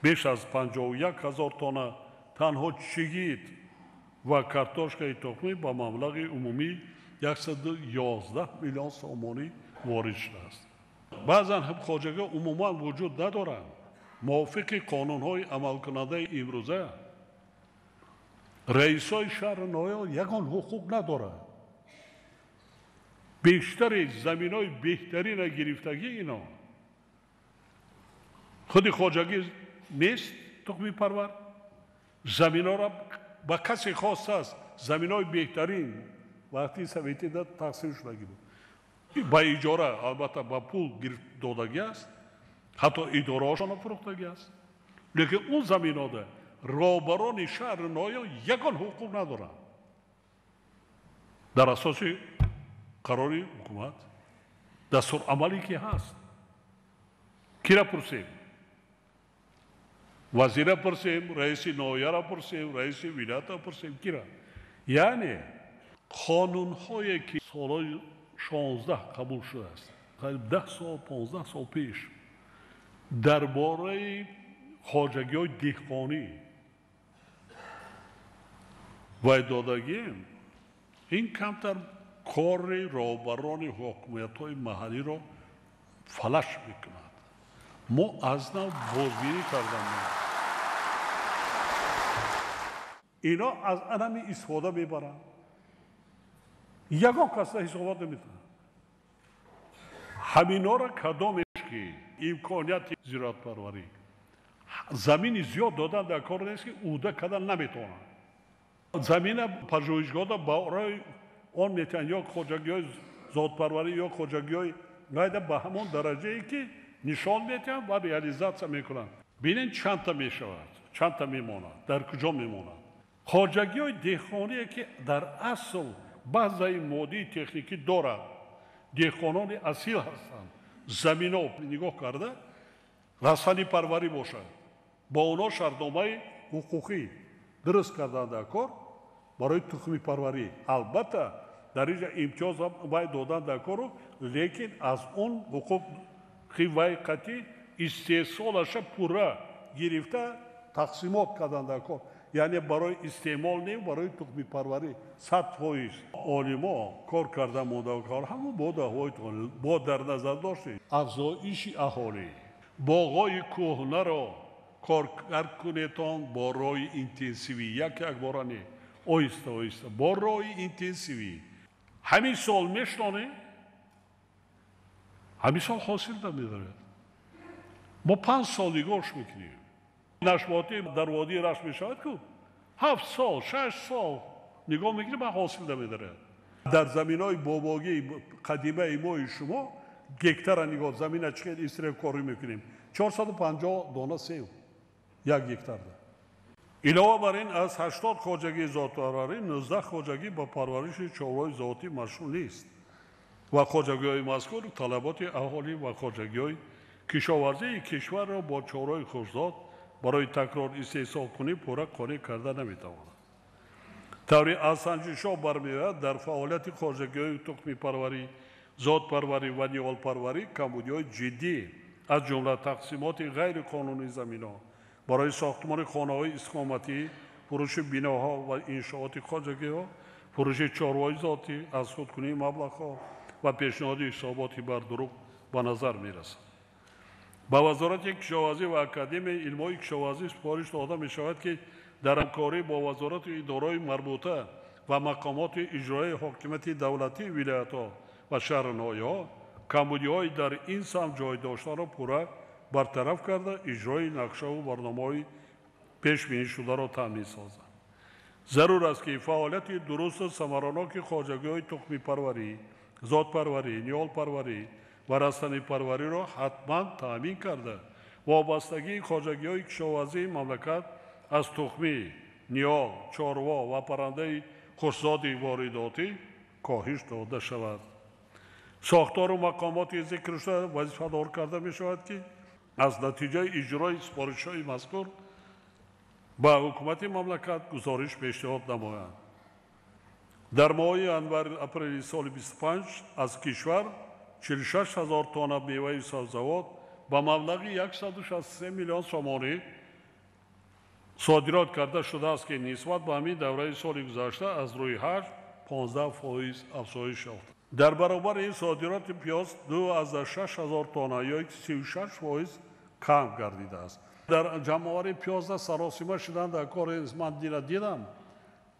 беш аз 51 ҳазор тонна танҳо чигит ва картошкаи тухмӣ ба маблағи умумии 111 миллион сомонӣ ворид шудааст. Баъзан хоҷагиҳо умуман вуҷуд надоранд. Мувофиқи қонунҳои амалкунандаи имрӯза раисои шаҳру ноҳияҳо ягон ҳуқуқ надоранд. Бештари заминҳои беҳтарина гирифтагӣ ино худи хоҷагӣ нест тухмипарвар, заминҳоро ба касе хос аст, заминҳои беҳтарин вақти советида тақсим шудагӣ буд. Ба иҷора, албатта ба пул додагӣ аст, ҳатто идораҳошонро фурӯхтагӣ аст. Лекин он заминҳода роҳбарони шаҳру ноҳия ягон ҳуқуқ надоранд. Дар асоси қарори ҳукумат, дастурамале ки ҳаст, кира пурсем? Вазира пурсем, раиси ноҳияро пурсем, раиси вилоятро пурсем, кира? Яъне қонунҳое ки солҳои 16 қабул шудааст, қариб 10 сол, 15 сол пеш, дар бораи хоҷагиҳои деҳқонӣ вай додагием, ин камтар кори роҳбарони ҳокимиятҳои маҳаллиро фалаҷ мекунад. Мо аз нав бозбинӣ кардан. Ино аз анами истифода мебаранд. Ягон кас ҳисобот наметавонад. Ҳаминора кадомеш ки имконияти зироатпарварӣ замини зиёд додан дар кор нест, ки ӯда кардан наметавонанд. Замина пажӯҳишгоҳда барои он метавонанд ё хоҷагиҳои зодпарварӣ ё хоҷагиҳои гайда ба ҳамон дараҷае ки нишон метиҳанд ва реализатсия мекунанд. Бинед чандта мешавад, чандта мемонад, дар куҷо мемонад. Хоҷагиҳои деҳқоние ки дар асл баъзаи моддии техникӣ дорад, деҳқонони асил ҳастанд, замино нигоҳ карда растанипарварӣ бошад, бо онҳо шартномаи ҳуқуқӣ дуруст кардан дар кор барои тухмипарварӣ. Албатта дар инҷа имтиёз вай додан дар кору, лекин аз он ҳуқуқи вай қатъӣ истеҳсолаша пурра гирифта тақсимот кардан дар кор, яъне барои истеъмол не, барои тухмипарварӣ 100%. Олимо кор карда монда кор ҳамон бо даҳвои бо дар назар дошти афзоиши аҳолӣ боғҳои кӯҳнаро коркард кунетон бо роҳи интенсивӣ, як якбора не, оҳиста оҳиста бо роҳи интенсивӣ. Ҳамин сол мешнонем, ҳамин сол ҳосил намедорад. Мо 5 сол нигоҳш мекунем. Нашботӣ дар водии Рашт мешавад ку 7 сол, 6 сол нигоҳ мекунем, ба ҳосил намедорад. Дар заминҳои бобогии қадимаи мои шумо гектара нигоҳ замина чӣ хел истиребкорӣ мекунем, 450 дона сев як гектарда. Илова бар ин аз 80 хоҷагии зотпарварӣ 19 хоҷагӣ ба парвариши чорвои зотӣ машғул нест ва хоҷагиҳои мазкур талаботи аҳолӣ ва хоҷагиҳои кишоварзии кишварро бо чорвои хушзот барои такрор истеҳсолкунӣ пурра қонеъ карда наметавонад. Таври аз санҷишҳо бармеояд, дар фаъолияти хоҷагиҳои тухмипарварӣ, зотпарварӣ ва ниҳолпарварӣ камбудиҳои ҷиддӣ аз ҷумла тақсимоти ғайриқонунии заминҳо барои сохтмони хонаҳои истиқоматӣ, фурӯши биноҳо ва иншооти хоҷагиҳо, фурӯши чорвои зотӣ, аз худкунии маблағҳо ва пешниҳоди ҳисоботи бардурӯғ ба назар мерасад. Ба Вазорати кишоварзӣ ва Академияи илмҳои кишоварзӣ супориш дода мешавад, ки дар ҳамкорӣ бо вазорату идораҳои марбута ва мақомоти иҷроияи ҳокимияти давлатии вилоятҳо ва шаҳру ноҳияҳо камбудиҳои дар ин самт ҷой доштаро пурра бартараф карда, иҷрои нақшаву барномаҳои пешбинишударо таъмин созанд. Зарур аст, ки фаъолияти дурусту самараноки хоҷагиҳои тухмипарварӣ, зотпарварӣ, ниҳолпарварӣ ва растанипарвариро ҳатман таъмин карда, вобастагии хоҷагиҳои кишоварзии мамлакат аз тухмӣ, ниҳол, чорво ва паррандаи хушзоди воридотӣ коҳиш дода шавад. Сохтору мақомоти зикршуда вазифадор карда мешавад, ки аз натиҷаи иҷрои супоришҳои мазкур ба ҳукумати мамлакат гузориш пешниҳод намоянд. Дар моҳи январ-апрели соли 25 аз кишвар 46 ҳазор тонна меваи сабзавот ба маблағи 163 миллион сомонӣ содирот карда шудааст, ки нисбат ба ҳамин давраи соли гузашта аз рӯи ҳаҷм 15% афзоиш ёфт. Дар баробари ин содироти пиёз 2,6 ҳазор тонна ё 36% кам гардидааст. Дар ҷамъоварии пиёзда саросима шудан дар кори ман дила дидам,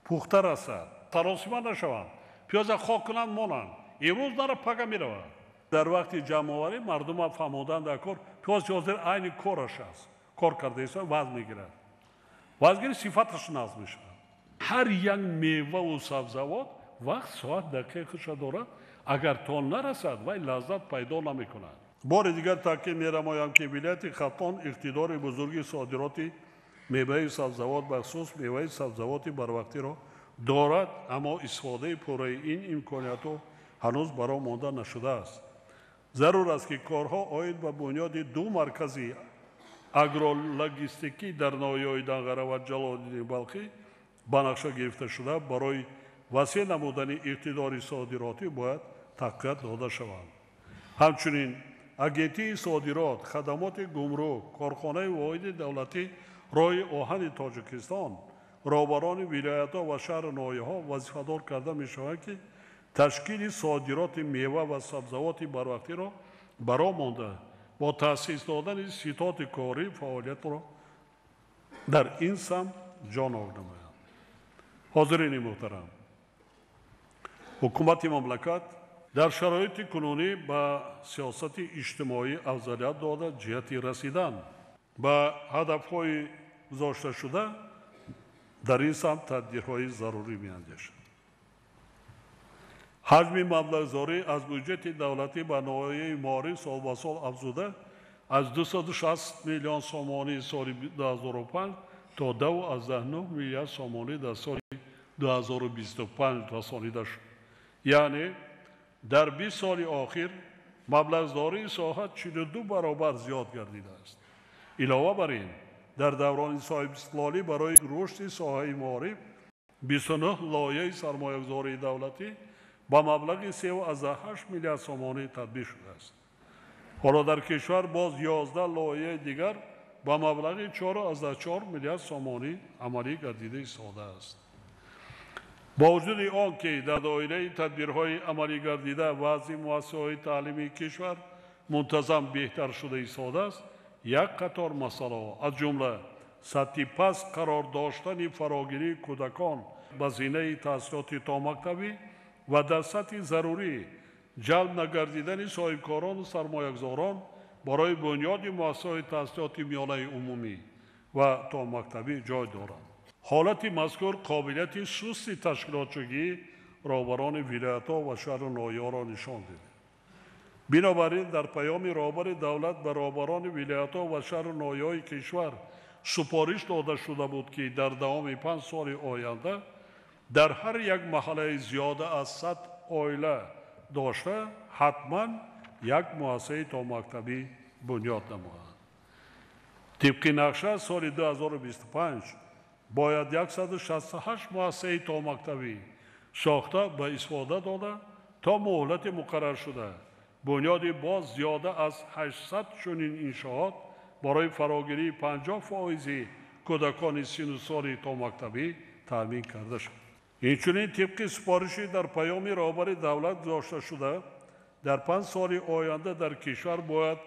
пухта расад, саросима нашаванд, пиёза хок кунанд, монанд, имрӯз нара пага меравад. Дар вақти ҷамъоварӣ мардума фаҳмодан дар кор, пиёз ҳозир айни кораш аст, кор карда истода вазн мегирад, вазнгирӣ сифаташ нағз мешавад. Ҳар як меваву сабзавот вақт, соат, дақиқаи худша дорад, агар то нарасад вай лаззат пайдо намекунад. Бори дигар таъкид мерамоям, ки вилояти Хатлон иқтидори бузурги содироти меваи сабзавот, бахусус меваи сабзавоти барвақтиро дорад, аммо истифодаи пурраи ин имкониятҳо ҳанӯз бароҳ монда нашудааст. Зарур аст, ки корҳо оид ба бунёди ду маркази агрологистикӣ дар ноҳияҳои Данғара ва Ҷалолиддини Балхӣ ба нақша гирифта шуда барои васеъ намудани иқтидори содиротӣ бояд тақвият дода шаванд. Ҳамчунин Агентии содирот, хадамоти гумрук, корхонаи воҳиди давлатӣ роҳи оҳани Тоҷикистон, роҳбарони вилоятҳо ва шаҳру ноҳияҳо вазифадор карда мешаванд, ки ташкили содироти мева ва сабзавоти барвақтиро ба роҳ монда, бо таъсис додани ситоди корӣ фаъолиятро дар ин самт ҷон намоянд. Ҳозирини муҳтарам, ҳукумати мамлакат дар шароити кунунӣ ба сиёсати иҷтимоӣ афзалият дода, ҷиҳати расидан ба ҳадафҳои гузошташуда дар ин самт тадбирҳои зарурӣ меандешад. Ҳаҷми маблағгузорӣ аз буҷети давлатӣ ба ноҳияи маориф сол ба сол афзуда аз 260 миллион сомонӣ соли 2005 то 2,9 миллиард сомонӣ дар соли 2025 расонида шуд. Яъне дар 20 соли охир маблағгузории соҳа 42 баробар зиёд гардидааст. Илова бар ин, дар даврони соҳибистиқлолӣ барои рушди соҳаи маориф 29 лоиҳаи сармоягузории давлатӣ ба маблағи 3,8 миллиард сомонӣ татбиқ шудааст. Ҳоло дар кишвар боз 11 лоиҳаи дигар ба маблағи 4,4 миллиард сомонӣ амалӣ гардида истодааст. Бо вуҷуди он ки дар доираи тадбирҳои амалӣ гардида вазъи муассисаҳои таълимии кишвар мунтазам беҳтар шуда истодааст, як қатор масъалаҳо, аз ҷумла сатҳи паст қарор доштани фарогирии кӯдакон ба зинаи таҳсилоти томактабӣ ва дар сатҳи зарурӣ ҷалб нагардидани соҳибкорону сармоягузорон барои бунёди муассисаҳои таҳсилоти миёнаи умумӣ ва томактабӣ ҷой доранд. Ҳолати мазкур қобилияти сусти ташкилотчигии роҳбарони вилоятҳо ва шаҳру ноҳияҳоро нишон дид. Бинобар ин, дар паёми роҳбари давлат ба роҳбарони вилоятҳо ва шаҳру ноҳияҳои кишвар супориш дода шуда буд, ки дар давоми 5 соли оянда дар ҳар як маҳаллаи зиёда аз 100 оила дошта ҳатман як муассисаи томактабӣ бунёд намоянд. Тибқи нақша, соли 2025 бояд 168 муассисаи томактабӣ сохта ба истифода дода то муҳлати муқарраршуда бунёди боз зиёда аз 800 чунин иншоот барои фарогирии 50% кӯдакони синну соли томактабӣ таъмин карда шуд. Инчунин, тибқи супориши дар паёми роҳбари давлат гузошта шуда, дар 5 соли оянда дар кишвар бояд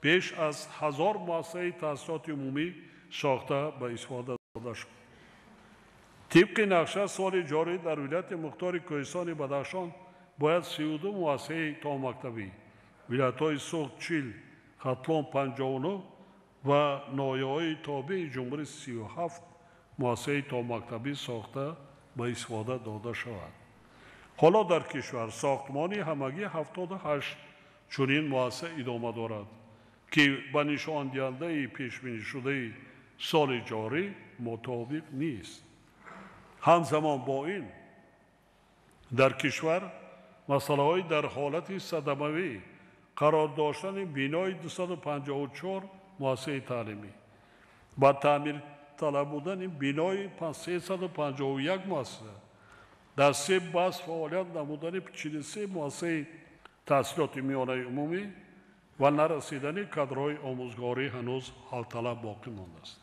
беш аз 1000 муассисаи таҳсилоти умумӣ сохта ба истифода дода шуд. Тибқи нақша, соли ҷорӣ дар вилояти мухтори Кӯҳистони Бадахшон бояд 32 муассисаи томактабӣ, вилоятҳои Суғд 40, Хатлон 59 ва ноҳияҳои тобеи ҷумҳурӣ 37 муассисаи томактабӣ сохта ба истифода дода шавад. Ҳоло дар кишвар сохтмони ҳамагӣ 78 чунин муассиса идома дорад, ки ба нишондиҳандаи пешбинишудаи соли ҷорӣ мутобиқ нест. Ҳамзамон бо ин, дар кишвар масъалаҳои дар ҳолати садамавӣ қарор доштани бинои 254 муассисаи таълимӣ, ба таъмирталаб будани бинои 351 муассиса, дар се бас фаъолият намудани 43 муассисаи таҳсилоти миёнаи умумӣ ва нарасидани кадрҳои омӯзгорӣ ҳанӯз ҳалталаб боқӣ мондааст.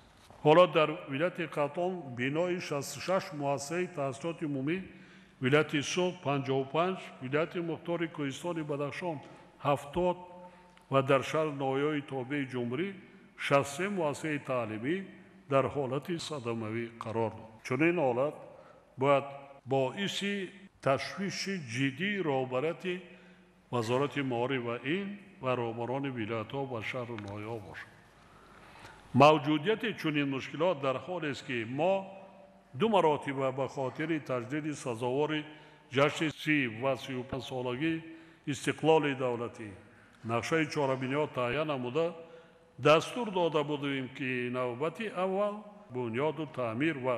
Ҳоло дар вилояти Хатлон бинои 66 муассисаи таҳсилоти умумӣ, вилояти Суғд 55, вилояти мухтори Кӯҳистони Бадахшон 70 ва дар шаҳр ноҳияҳои тобеи ҷумҳурӣ 63 муассисаи таълимӣ дар ҳолати садамавӣ қарор дод. Чунин ҳолат бояд боиси ташвиши ҷиддии роҳбарияти Вазорати маориф ва илм ва роҳбарони вилоятҳо ва шаҳру ноҳияҳо бошад. Мавҷудияти чунин мушкилот дар ҳолест, ки мо ду маротиба ба хотири таҷдиди сазовори ҷашни 30 ва 35 солагии истиқлоли давлатӣ нақшаи чорабиниҳо таҳия намуда дастур дода будем, ки навбати аввал бунёду таъмир ва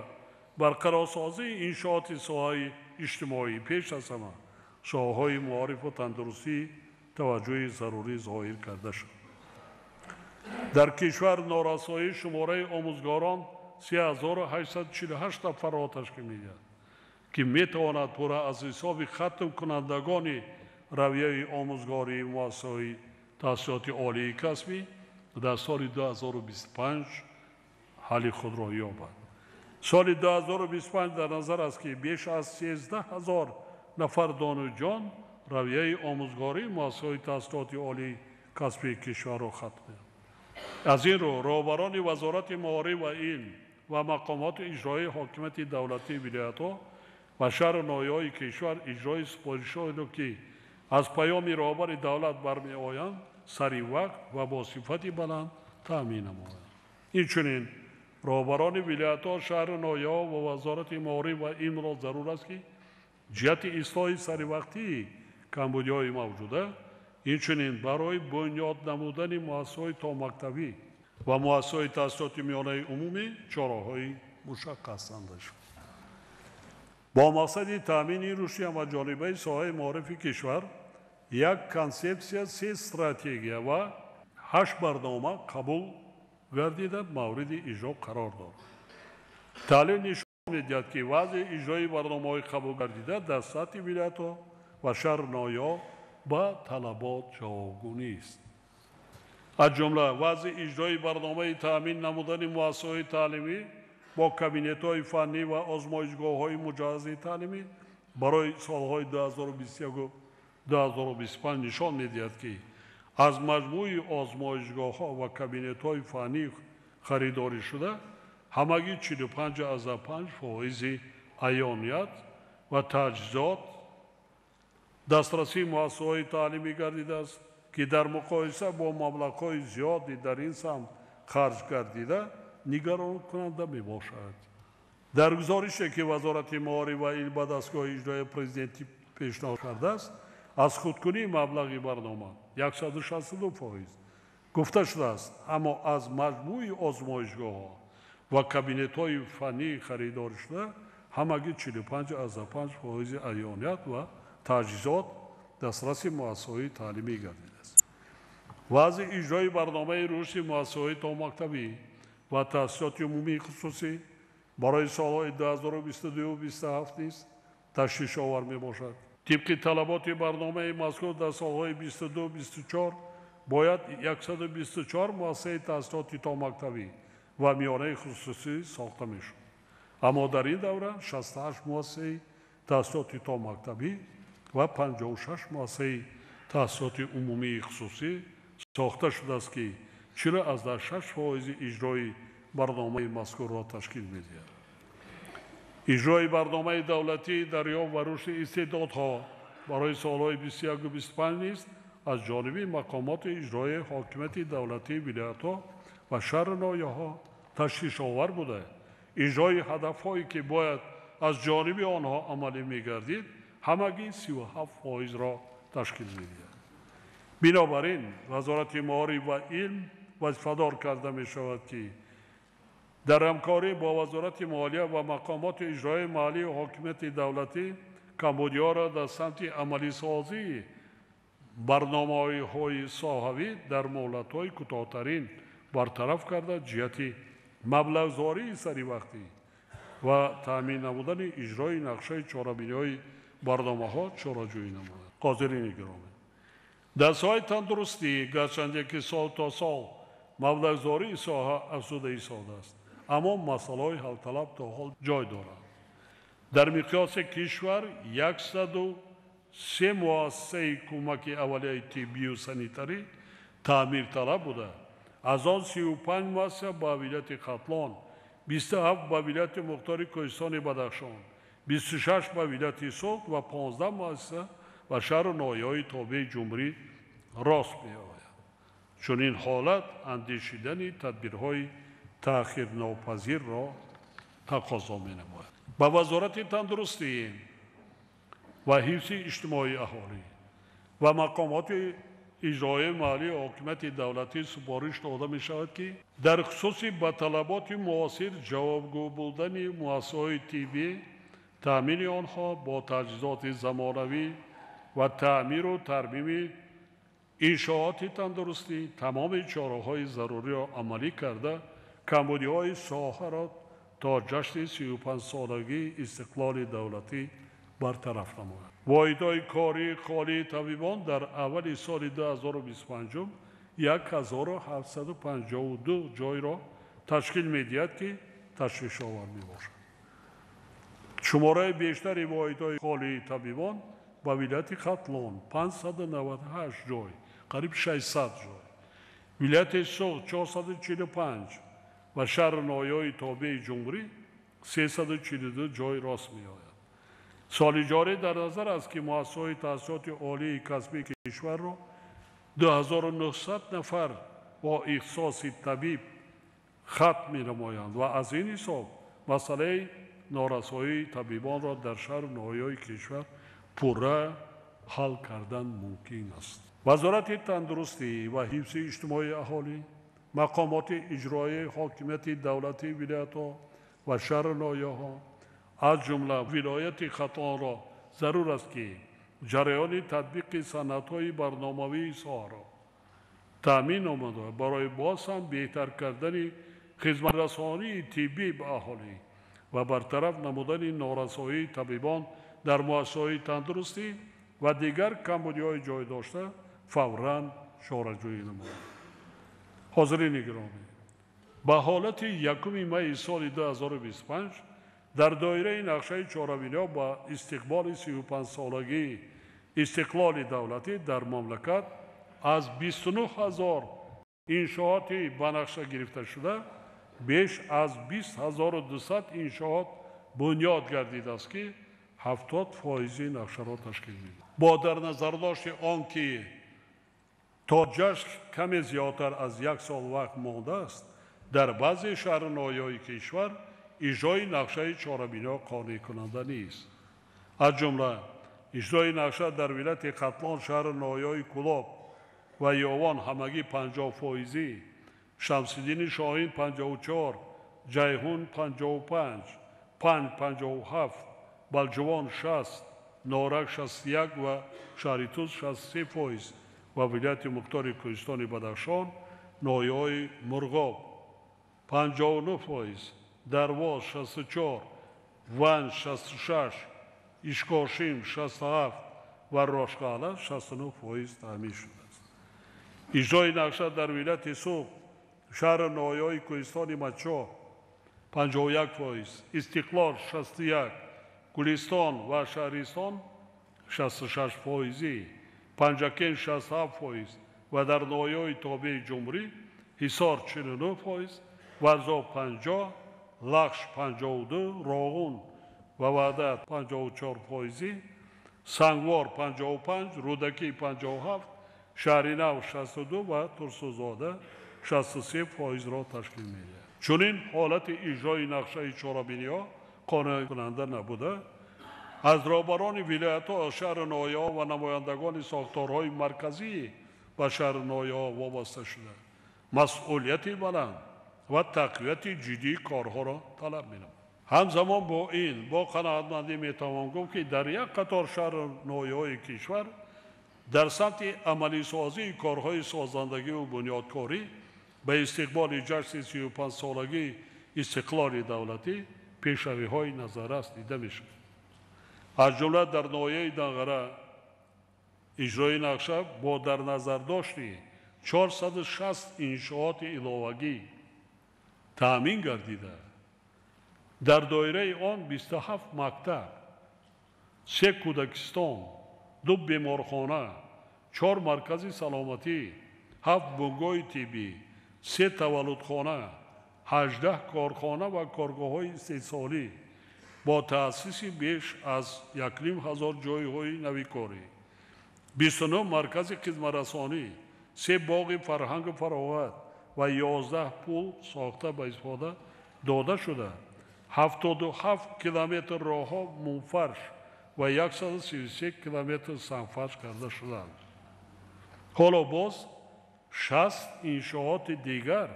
барқарорсозии иншооти соҳаи иҷтимоӣ, пеш аз ҳама соҳаҳои маорифу тандурустӣ таваҷҷӯҳи зарурӣ зоҳир карда шуд. Дар кишвар норасоии шумораи омӯзгорон 3848 нафарро ташкил медиҳад, ки метавонад пурра аз ҳисоби хатмкунандагони равияи омӯзгории муассисаҳои таҳсилоти олии касбӣ дар соли 2025 ҳалли худро ёбад. Соли 2025 дар назар аст, ки беш аз 13 ҳазор нафар донишҷӯён равияи омӯзгории муассисаҳои таҳсилоти олии касбии кишварро хатм кунанд. Аз ин рӯ роҳбарони Вазорати маориф ва илм ва мақомоти иҷроии ҳокимияти давлатии вилоятҳо ва шаҳру ноҳияҳои кишвар иҷрои супоришҳоеро, ки аз паёми роҳбари давлат бармеоянд, сари вақт ва бо сифати баланд таъмин намоянд. Инчунин роҳбарони вилоятҳо, шаҳру ноҳияҳо ва Вазорати маориф ва илмро зарур аст, ки ҷиҳати ислоҳи саривақтии камбудиҳои мавҷуда, инчунин барои бунёд намудани муассисаҳои томактабӣ ва муассисаҳои таҳсилоти миёнаи умумӣ чораҳои мушаххас андешанд. Бо мақсади таъмини рушди ҳамаҷонибаи соҳаи маорифи кишвар як консепсия, 3 стратегия ва 8 барнома қабул гардида мавриди иҷро қарор дорад. Таҳлил нишон медиҳад, ки вазъи иҷрои барномаҳои қабул гардида дар сатҳи вилоятҳо ва шаҳру ноҳияҳо ба талабот ҷавобгӯ нест. Аз ҷумла вазъи иҷрои барномаи таъмин намудани муассисаҳои таълимӣ бо кабинетҳои фаннӣ ва озмоишгоҳҳои муҷаҳҳази таълимӣ барои солҳои 2021-2025 нишон медиҳад, ки аз маҷмӯи озмоишгоҳҳо ва кабинетҳои фаннӣ харидорӣ шуда ҳамагӣ 45,5% аёният ва таҷҳизот дастрасии муассисаҳои таълимӣ гардидааст, ки дар муқоиса бо маблағҳои зиёди дар ин самт харҷ гардида нигаронкунанда мебошад. Дар гузорише, ки Вазорати маориф ва илм ба дастгоҳи иҷроияи президентӣ пешниҳод кардааст, аз худкунии маблағи барнома 162% гуфта шудааст, аммо аз маҷмӯи озмоишгоҳҳо ва кабинетҳои фаннӣ харидорӣ шуда ҳамагӣ 45,5% аёният ва таҷҳизот дастраси муассисаҳои таълимӣ гардидааст. Вазъи иҷрои барномаи рушди муассисаҳои томактабӣ ва таҳсилоти умумии хусусӣ барои солҳои 2022-2027 низ ташвишовар мебошад. Тибқи талаботи барномаи мазкур дар солҳои 22-24 бояд 124 муассисаи таҳсилоти томактабӣ ва миёнаи хусусӣ сохта мешуд. Аммо дар ин давра 68 муассисаи таҳсилоти томактабӣ ва 56 муассисаи таҳсилоти умумии хусусӣ сохта шудааст, ки 40,6% иҷрои барномаи мазкурро ташкил медиҳад. Иҷрои барномаи давлатии дарёфт ва рушди истеъдодҳо барои солҳои 21-25 низ аз ҷониби мақомоти иҷроии ҳокимияти давлатии вилоятҳо ва шаҳру ноҳияҳо ташвишовар буда, иҷрои ҳадафҳое, ки бояд аз ҷониби онҳо амалӣ мегардид, ҳамагӣ 37%-ро ташкил медиҳад. Бинобар ин Вазорати маориф ва илм вазифадор карда мешавад, ки дар ҳамкорӣ бо Вазорати молия ва мақомоти иҷроии маҳаллии ҳокимияти давлатӣ камбудиҳоро дар самти амалисозии барномаҳои соҳавӣ дар муҳлатҳои кӯтоҳтарин бартараф карда, ҷиҳати маблағгузории саривақтӣ ва таъмин намудани иҷрои нақшаи чорабиниҳои барномаҳо чораҷӯӣ намояд. Ҳозирини гиромӣ, дар соҳаи тандурустӣ гарчанде ки сол то сол маблағгузории соҳа афзуда истодааст, аммо масъалаҳои ҳалталаб то ҳол ҷой доранд. Дар миқёси кишвар 103 муассисаи кӯмаки аввалияи тиббию санитарӣ таъмирталаб буда, аз он 35 муассиса ба вилояти Хатлон, 27 ба вилояти Мухтори Кӯҳистони Бадахшон, 26 ба вилояти Суғд ва 15 муассиса ба шаҳру ноҳияҳои тобеи ҷумҳурӣ рост меояд. Чунин ҳолат андешидани тадбирҳои таъхирнопазирро тақозо менамояд. Ба Вазорати тандурустӣ ва ҳифзи иҷтимоии аҳолӣ ва мақомоти иҷроияи маҳаллии ҳокимияти давлатӣ супориш дода мешавад, ки дар хусуси ба талаботи муосир ҷавобгӯ будани муассисаҳои тиббӣ, таъмини онҳо бо таҷҳизоти замонавӣ ва таъмиру тармими иншооти тандурустӣ тамоми чораҳои заруриро амалӣ карда, камбудиҳои соҳаро то ҷашни 35-солагии истиқлоли давлатӣ бартараф намояд. Воҳидҳои кории холии табибон дар аввали соли 2025 1752 ҷойро ташкил медиҳад, ки ташвишовар мебошад. Шумораи бештари воҳидҳои холии табибон ба вилояти Хатлон 598 ҷой, қариб 600 ҷой, вилояти Суғд 445 ва шаҳру ноҳияҳои тобеи ҷумҳурӣ 342 ҷой рост меояд. Соли ҷорӣ дар назар аст, ки муассисаҳои таҳсилоти олии касбии кишварро 2900 нафар бо ихтисоси табиб хатм менамоянд ва аз ин ҳисоб масъалаи норасоии табибонро дар шаҳру ноҳияҳои кишвар пурра ҳал кардан мумкин аст. Вазорати тандурустӣ ва ҳифзи иҷтимоии аҳолӣ, мақомоти иҷроияи ҳокимияти давлатии вилоятҳо ва шаҳру ноҳияҳо, аз ҷумла вилояти Хатлонро зарур аст, ки ҷараёни татбиқи санадҳои барномавии соҳаро таъмин намуда барои боз ҳам беҳтар кардани хизматрасонии тиббӣ ба аҳолӣ ва бартараф намудани норасоии табибон дар муассисаҳои тандурустӣ ва дигар камбудиҳои ҷой дошта фавран чораҷӯӣ намояд. Ҳозирини гиромӣ, ба ҳолати 1 майи соли 2025 дар доираи нақшаи чорабиниҳо ба истиқболи 35-солагии истиқлоли давлатӣ дар мамлакат аз 29 000 иншооти ба нақша гирифташуда беш аз 20 200 иншоот бунёд гардидааст, ки 70% нақшаро ташкил медиҳад. Бо дар назардошти он ки то ҷашн каме зиёдтар аз як сол вақт мондааст, дар баъзе шаҳру ноҳияҳои кишвар иҷрои нақшаи чорабиниҳо қонеъкунанда нест. Аз ҷумла иҷрои нақша дар вилояти Хатлон, шаҳру ноҳияҳои Кӯлоб ва Ёвон ҳамагӣ 50%, Шамсиддини Шоҳин 54, Ҷайҳун 55, Панҷ 57, Балҷувон 60, Норак 61 ва шаҳри Тӯс 63% ва вилояти Мухтори Кӯҳистони Бадахшон, ноҳияҳои Мурғоб 59%, Дарвоз 64, Ванҷ 66, Ишкошим 67 ва Рошқалъа 69% таъмин шудааст. Иҷрои нақша дар вилояти Суғд, шаҳру ноҳияҳои Кӯҳистони Мачоҳ 51%, Истиқлол 61, Гулистон ва Шаҳристон 66%, Панҷакент 67% ва дар ноҳияҳои тобеи ҷумҳурӣ Ҳисор 49%, Варзоб 50, Лахш 52, Роғун ва Ваҳдат 54%, Сангвор 55, Рӯдакӣ 57, Шаҳринав 62 ва Турсунзода 63%-ро ташкил медиҳад. Чунин ҳолати иҷрои нақшаи чорабиниҳо қонеъкунанда набуда, аз роҳбарони вилоятҳо, шаҳру ноҳияҳо ва намояндагони сохторҳои марказӣ ба шаҳру ноҳияҳо вобаста шуда масъулияти баланд ва тақвияти ҷиддии корҳоро талаб менамояд. Ҳамзамон бо ин бо қаноатмандӣ метавон гуфт, ки дар як қатор шаҳру ноҳияҳои кишвар дар самти амалисозии корҳои созандагиву бунёдкорӣ ба истиқболи ҷашни 35-солагии истиқлоли давлатӣ пешравиҳои назаррас дида мешавад. Аз ҷумла дар ноҳияи Данғара иҷрои нақша бо дар назардошти 460 иншооти иловагӣ таъмин гардида, дар доираи он 27 мактаб, 3 кӯдакистон, 2 беморхона, 4 маркази саломатӣ, 7 бунгоҳи тиббӣ, 3 таваллудхона, 18 корхона ва коргоҳҳои истеҳсолӣ бо таъсиси беш аз 1500 ҷойҳои навикорӣ, 29 маркази хизматрасонӣ, 3 боғи фарҳангу фароғат ва 11 пул сохта ба истифода дода шуда, 77 километр роҳҳо мунфарш ва 133 километр сангфарш карда шуданд. Ҳоло боз 60 иншооти дигар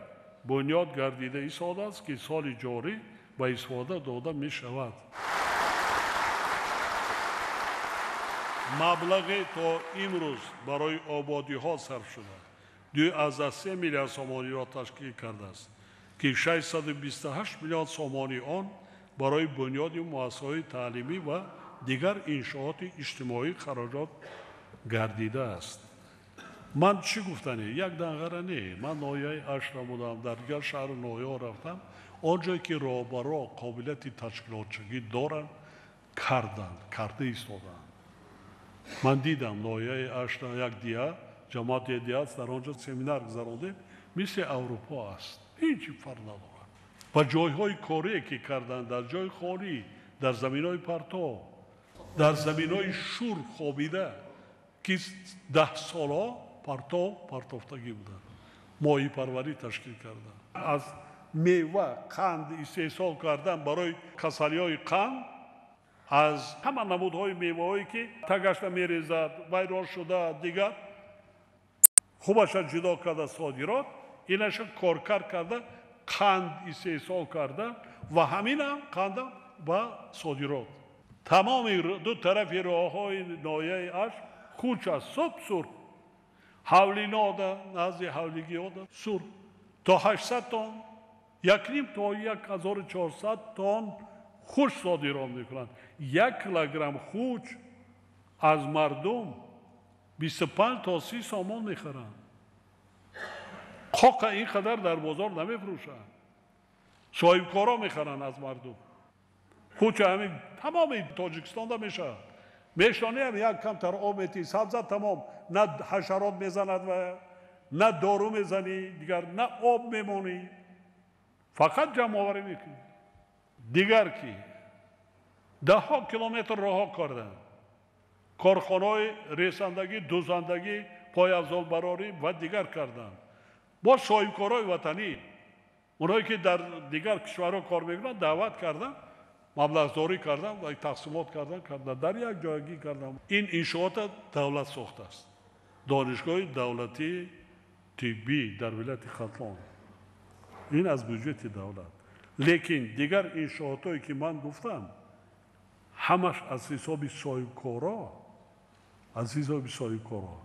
бунёд гардида истодааст, ки соли ҷорӣ ба истифода дода мешавад. Маблағе то имрӯз барои ободиҳо сарф шуда 2,3 миллиард сомониро ташкил кардааст, ки 628 миллион сомони он барои бунёди муассисаҳои таълимӣ ва дигар иншооти иҷтимоӣ хароҷот гардидааст. Ман чӣ гуфтанӣ? Як данғара не. Ман ноҳияи Ашт будам, дар дигар шаҳру ноҳияҳо рафтам. Он ҷое ки роҳбаро қобилияти ташкилотчигӣ доранд, карданд, карда истоданд. Ман дидам ноҳияи Ашт як дия, ҷамоати дия аст, дар он ҷо семинар гузарондем, мисли Аврупо аст. Ҳеҷ фарқ надорад. Ва ҷойҳои корие ки карданд дар ҷои холӣ, дар заминҳои партов, дар заминҳои шур хобида, ки 10 солҳо партов партофтагӣ буданд. Моҳипарварӣ ташкил карданд. Аз мева қанд истеҳсол кардан барои касалиҳои қанд, аз ҳама намудҳои меваҳое ки тагашта мерезад, вайрон шуда, дигар хубаша ҷудо карда содирот, инаша коркард карда, қанд истеҳсол карда ва ҳаминам қандам ба содирот. Тамоми ду тарафи роҳҳои ноҳияи Ашт кӯч аст, суб сурх. Ҳавлинода, назди ҳавлигиёда сурх. То 800 тонн, 1,5 то 1400 тонн хуш содирот мекунанд. 1 килограмм хуч аз мардум 25 то 30 сомон мехаранд. Қоқа ин қадар дар бозор намефурӯшанд. Соҳибкоро мехаранд аз мардум. Хуча ҳамин тамоми Тоҷикистонда мешавад. Мешонем як камтар об мети, сабза тамом, на ҳашарот мезанад ва на дору мезанӣ, дигар на об мемонӣ. Фақат ҷамъоварӣ мекунӣ. Дигар ки даҳҳо километр роҳҳо карданд. Корхонаҳои ресандагӣ, дузандагӣ, пойафзолбарорӣ ва дигар карданд. Бо соҳибкорои ватанӣ, оное ки дар дигар кишварҳо кор мекунанд, даъват карданд, маблағдорӣ карданд ва тақсимот карданд, дар як ҷойгӣ карданд. Ин иншоота давлат сохтааст. Донишгоҳи давлатии тиббӣ дар вилояти Хатлон. Ин аз бюҷети давлат. Лекин дигар иншоотое ки ман гуфтам, ҳамаш аз ҳисоби соҳибкоро, аз ҳисоби соҳибкоро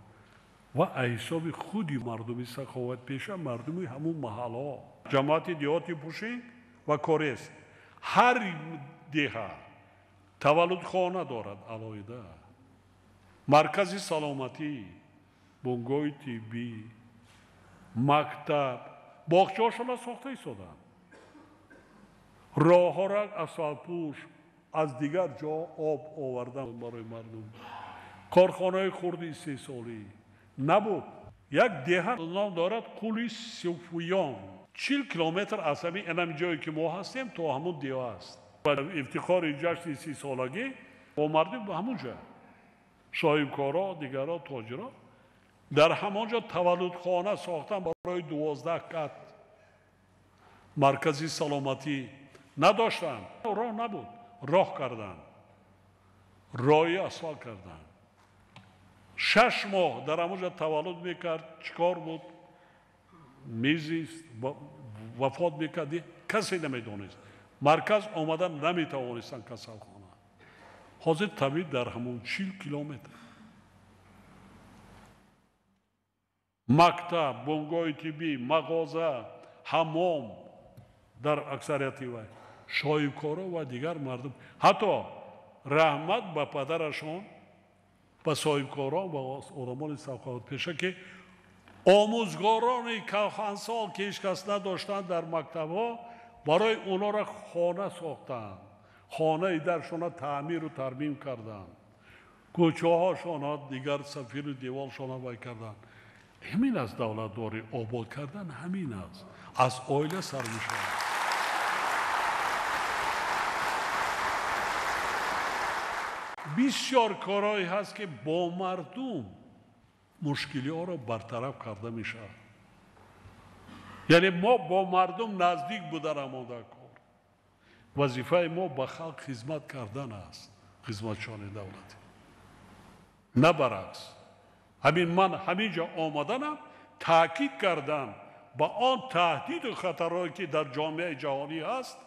ва аз ҳисоби худи мардуми саховатпеша, мардуми ҳамун маҳалҳо. Ҷамоати деҳоти Пушинг ва Корез. Ҳар деҳа таваллудхона дорад алоҳида, маркази саломатӣ, бунгоҳи тиббӣ, мактаб, боғчаҳошонро сохта истоданд. Роҳҳоро асфалтпӯш, аз дигар ҷо об овардан барои мардум. Корхонаҳои хурди истеҳсолӣ набуд. Як деҳа ном дорад Қули Суфиён. 40 километр аз ҳамин инам ҷое ки мо ҳастем то ҳамун деҳа аст. Ба ифтихори ҷашни 30-солагӣ бо мардум ба ҳамун ҷо, соҳибкоро, дигаро, тоҷиро дар ҳамон ҷо таваллудхона сохтан барои 12 кат. Маркази саломатӣ надоштанд, роҳ набуд, роҳ карданд, роҳи асфалт карданд. 6 моҳ дар ҳамон ҷо таваллуд мекард, чӣ кор буд, мезист, вафот мекард, касе намедонист. Марказ омада наметавонистанд касалхона. Ҳозир табиб дар ҳамон 40 километр. Мактаб, бунгоҳи тиббӣ, мағоза, ҳаммом дар аксарияти вай соҳибкоро ва дигар мардум. Ҳатто раҳмат ба падарашон, ба соҳибкорон ва одамони саховатпеша ки омӯзгорони калхансол ки ҳеҷ кас надоштанд дар мактабҳо, барои онҳоро хона сохтанд, хонаи даршона таъмиру тармим карданд, кӯчаҳошона дигар сафиру деволшона вай карданд. Ҳамин аст давлатдорӣ, обод кардан ҳамин аст. Аз оила сар мешавад. Бисёр корҳое ҳаст ки бо мардум мушкилиҳоро бартараф карда мешавад. Яъне мо бо мардум наздик будан омода кор. Вазифаи мо ба халқ хизмат кардан аст, хизматчиёни давлатӣ. На баръакс. Ҳамин ман ҳамин ҷо омаданам таъкид кардам ба он таҳдиду хатарҳое ки дар ҷомеаи ҷаҳонӣ ҳаст,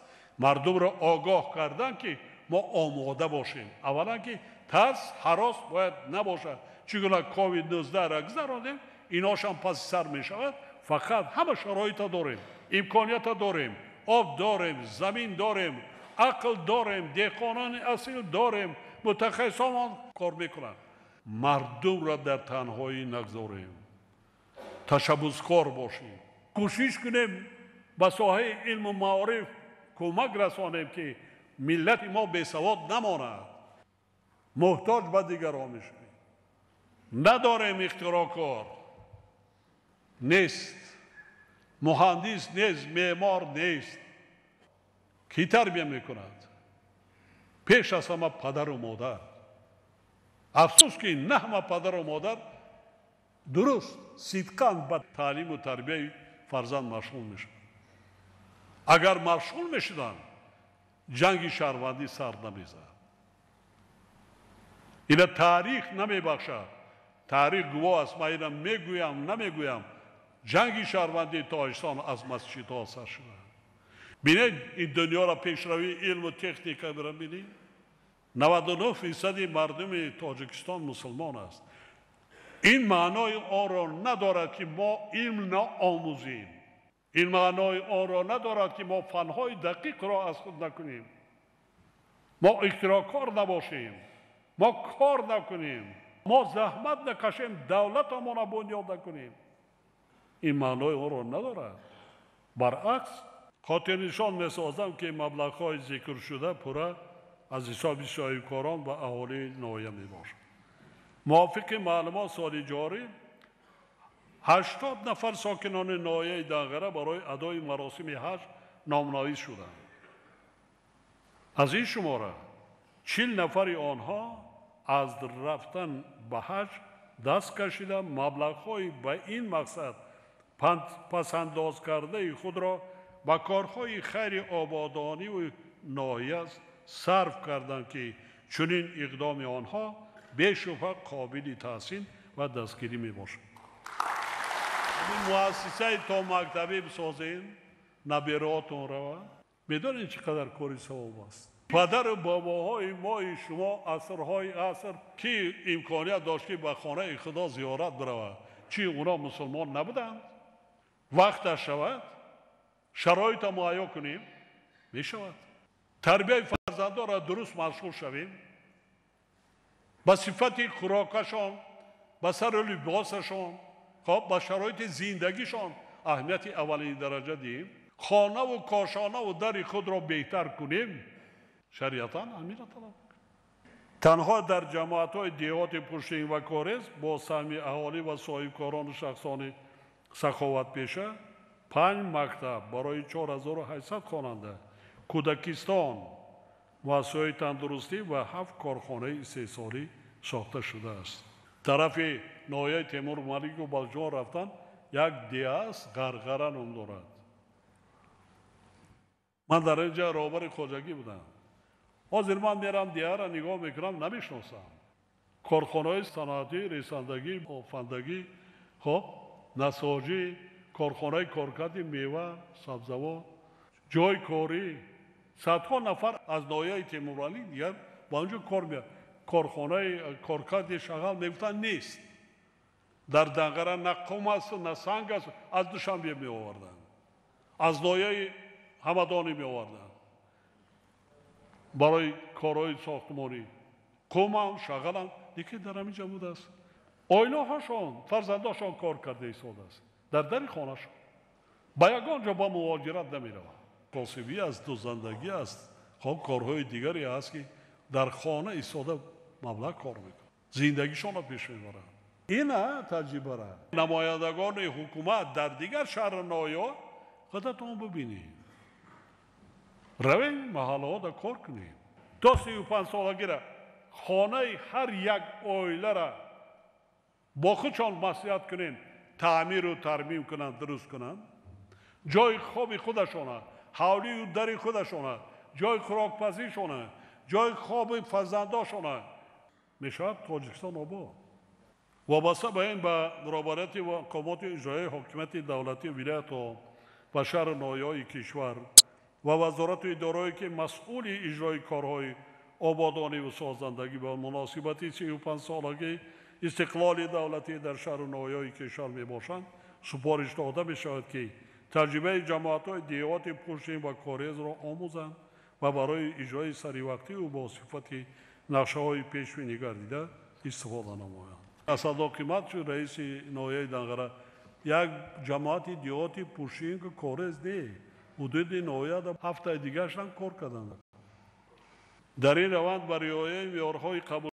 мардумро огоҳ кардан ки мо омода бошем. Аввалан ки тарс, ҳарос бояд набошад. Чӣ гуна ковид-19 гузаронем, иношам паси сар мешавад. Фақат ҳама шароита дорем, имконията дорем, об дорем, замин дорем, Ақл дорем, деҳқонони асил дорем, мутахассисон кор мекунанд. Мардумро дар танҳоӣ нагзорем, ташаббускор бошем, кӯшиш кунем ба соҳаи илму маориф кӯмак расонем, ки миллати мо бесавод намонад, муҳтоҷ ба дигарон мешавем. Надорем ихтироъкор нест, муҳандис нест, меъмор нест. Кӣ тарбия мекунад? Пеш аз ҳама падару модар. Афсӯс, ки на ҳама падару модар дуруст сидқан ба таълиму тарбияи фарзанд машғул мешаванд. Агар машғул мешуданд, ҷанги шаҳрвандӣ сар намезад. Ина таърих намебахшад. Таърих гувоҳ аст, ман ина мегӯям, намегӯям. Ҷанги шаҳрвандии Тоҷикистон аз масҷидҳо сар шуда. Бинед, ин дунёро пешравии илму техника бира бинед. 99% мардуми Тоҷикистон мусулмон аст. Ин маънои онро надорад, ки мо илм наомӯзем. Ин маънои онро надорад, ки мо фанҳои дақиқро аз худ накунем. Мо ихтироъкор набошем, мо кор накунем, мо заҳмат накашем, давлатамонро бунёд накунем. Ин маънои онро надорад. Баръакс, хотирнишон месозам, ки маблағҳои зикршуда пурра аз ҳисоби соҳибкорон ва аҳолии ноҳия мебошад. Мувофиқи маълумот, соли ҷорӣ 80 нафар сокинони ноҳияи Данғара барои адои маросими ҳаҷ номнавис шуданд. Аз ин шумора 40 нафари онҳо аз рафтан ба ҳаҷ даст кашида, маблағҳои ба ин мақсад пасандоз кардаи худро ба корҳои хайри ободониву ноҳия сарф карданд, ки чунин иқдоми онҳо бешубҳа қобили таҳсин ва дастгирӣ мебошад. Муассисаи томактабӣ бисозем, набераотон равад. Медонед, чӣ қадар кори савоб аст? Падару бобоҳои мои шумо асрҳои аср ки имконият дошт, ки ба хонаи Худо зиёрат биравад, чӣ اونا мусулмон набуданд? Вақташ шавад, шароита муҳайё кунем, мешавад. Тарбияи фарзандонро дуруст машғул шавем, ба сифати хӯрокашон, ба сару либосашон, хоб ба шароити зиндагишон аҳамияти аввалини дараҷа диҳем, хонаву кошонаву дари худро беҳтар кунем, шариатан ҳаминро талаб мекунад. Танҳо дар ҷамоатҳои деҳоти Пуштин ва Корез бо саҳми аҳолӣ ва соҳибкорону шахсони саховатпеша 5 мактаб барои 4800 хонанда, кӯдакистон, муассисаҳои тандурустӣ ва 7 корхонаи истеҳсолӣ сохта шудааст. Тарафи ноҳияи Темур Малику Балҷон рафтан як деҳа аст, Ғарғара ном дорад. Ман дар инҷа роҳбари хоҷагӣ будам. Ҳозир ман мерам деҳаро нигоҳ мекунам, намешиносам. Корхонаҳои саноатӣ, ресандагӣ, бофандагӣ, хоб, насоҷӣ, корхонаи коркарди мева, сабзавот, ҷойи корӣ. Садҳо нафар аз ноҳияи Темуралӣ дигар ба онҷо кор меояд. Корхонаи коркарди шағал мегуфтанд нест. Дар Данғара на қум аст, на санг аст, аз Душанбе меоварданд, аз ноҳияи Ҳамадонӣ меоварданд барои корҳои сохтмонӣ. Қумам, шағалам лекин дар ҳамин ҷо будааст. Оилаҳошон, фарзандошон кор карда истодааст дар дари хонашон, ба ягон ҷо ба муҳоҷират намераванд. Косибӣ аст, дузандагӣ аст, хоб корҳои дигаре аст, ки дар хона истода маблағ кор мекунанд, зиндагишонро пеш мебаранд. Ина таҷрибара намояндагони ҳукумат дар дигар шаҳру ноҳияҳо худатон бибинед. Равем маҳаллаҳода кор кунем. То 35 солагира хонаи ҳар як оилара бо худшон маслиҳат кунем, таъмиру тармим кунанд, дуруст кунанд, ҷои хоби худашона, ҳавлию дари худашона, ҷои хӯрокпазишона, ҷои хоби фарзандошона мешавад Тоҷикистон обод. Вобаста ба ин ба роҳбарияти мақомоти иҷроияи ҳокимияти давлатии вилоятҳо ва шаҳру ноҳияҳои кишвар ва вазорату идораҳое, ки масъули иҷрои корҳои ободониву созандагӣ ба муносибати 35-солагии истиқлоли давлатӣ дар шаҳру ноҳияҳои кишвар мебошанд, супориш дода мешавад, ки таҷрибаи ҷамоатҳои деҳоти Пуштин ва Корезро омӯзанд ва барои иҷрои саривақтиву бо сифати нақшаҳои пешбинигардида истифода намоянд. Асадулло Қиматович, раиси ноҳияи Данғара, як ҷамоати деҳоти Пушинг Корез не, ҳудуди ноҳияда ҳафтаи дигарашам кор карданд. Дар ин раванд ба риояи меъёрҳои қабул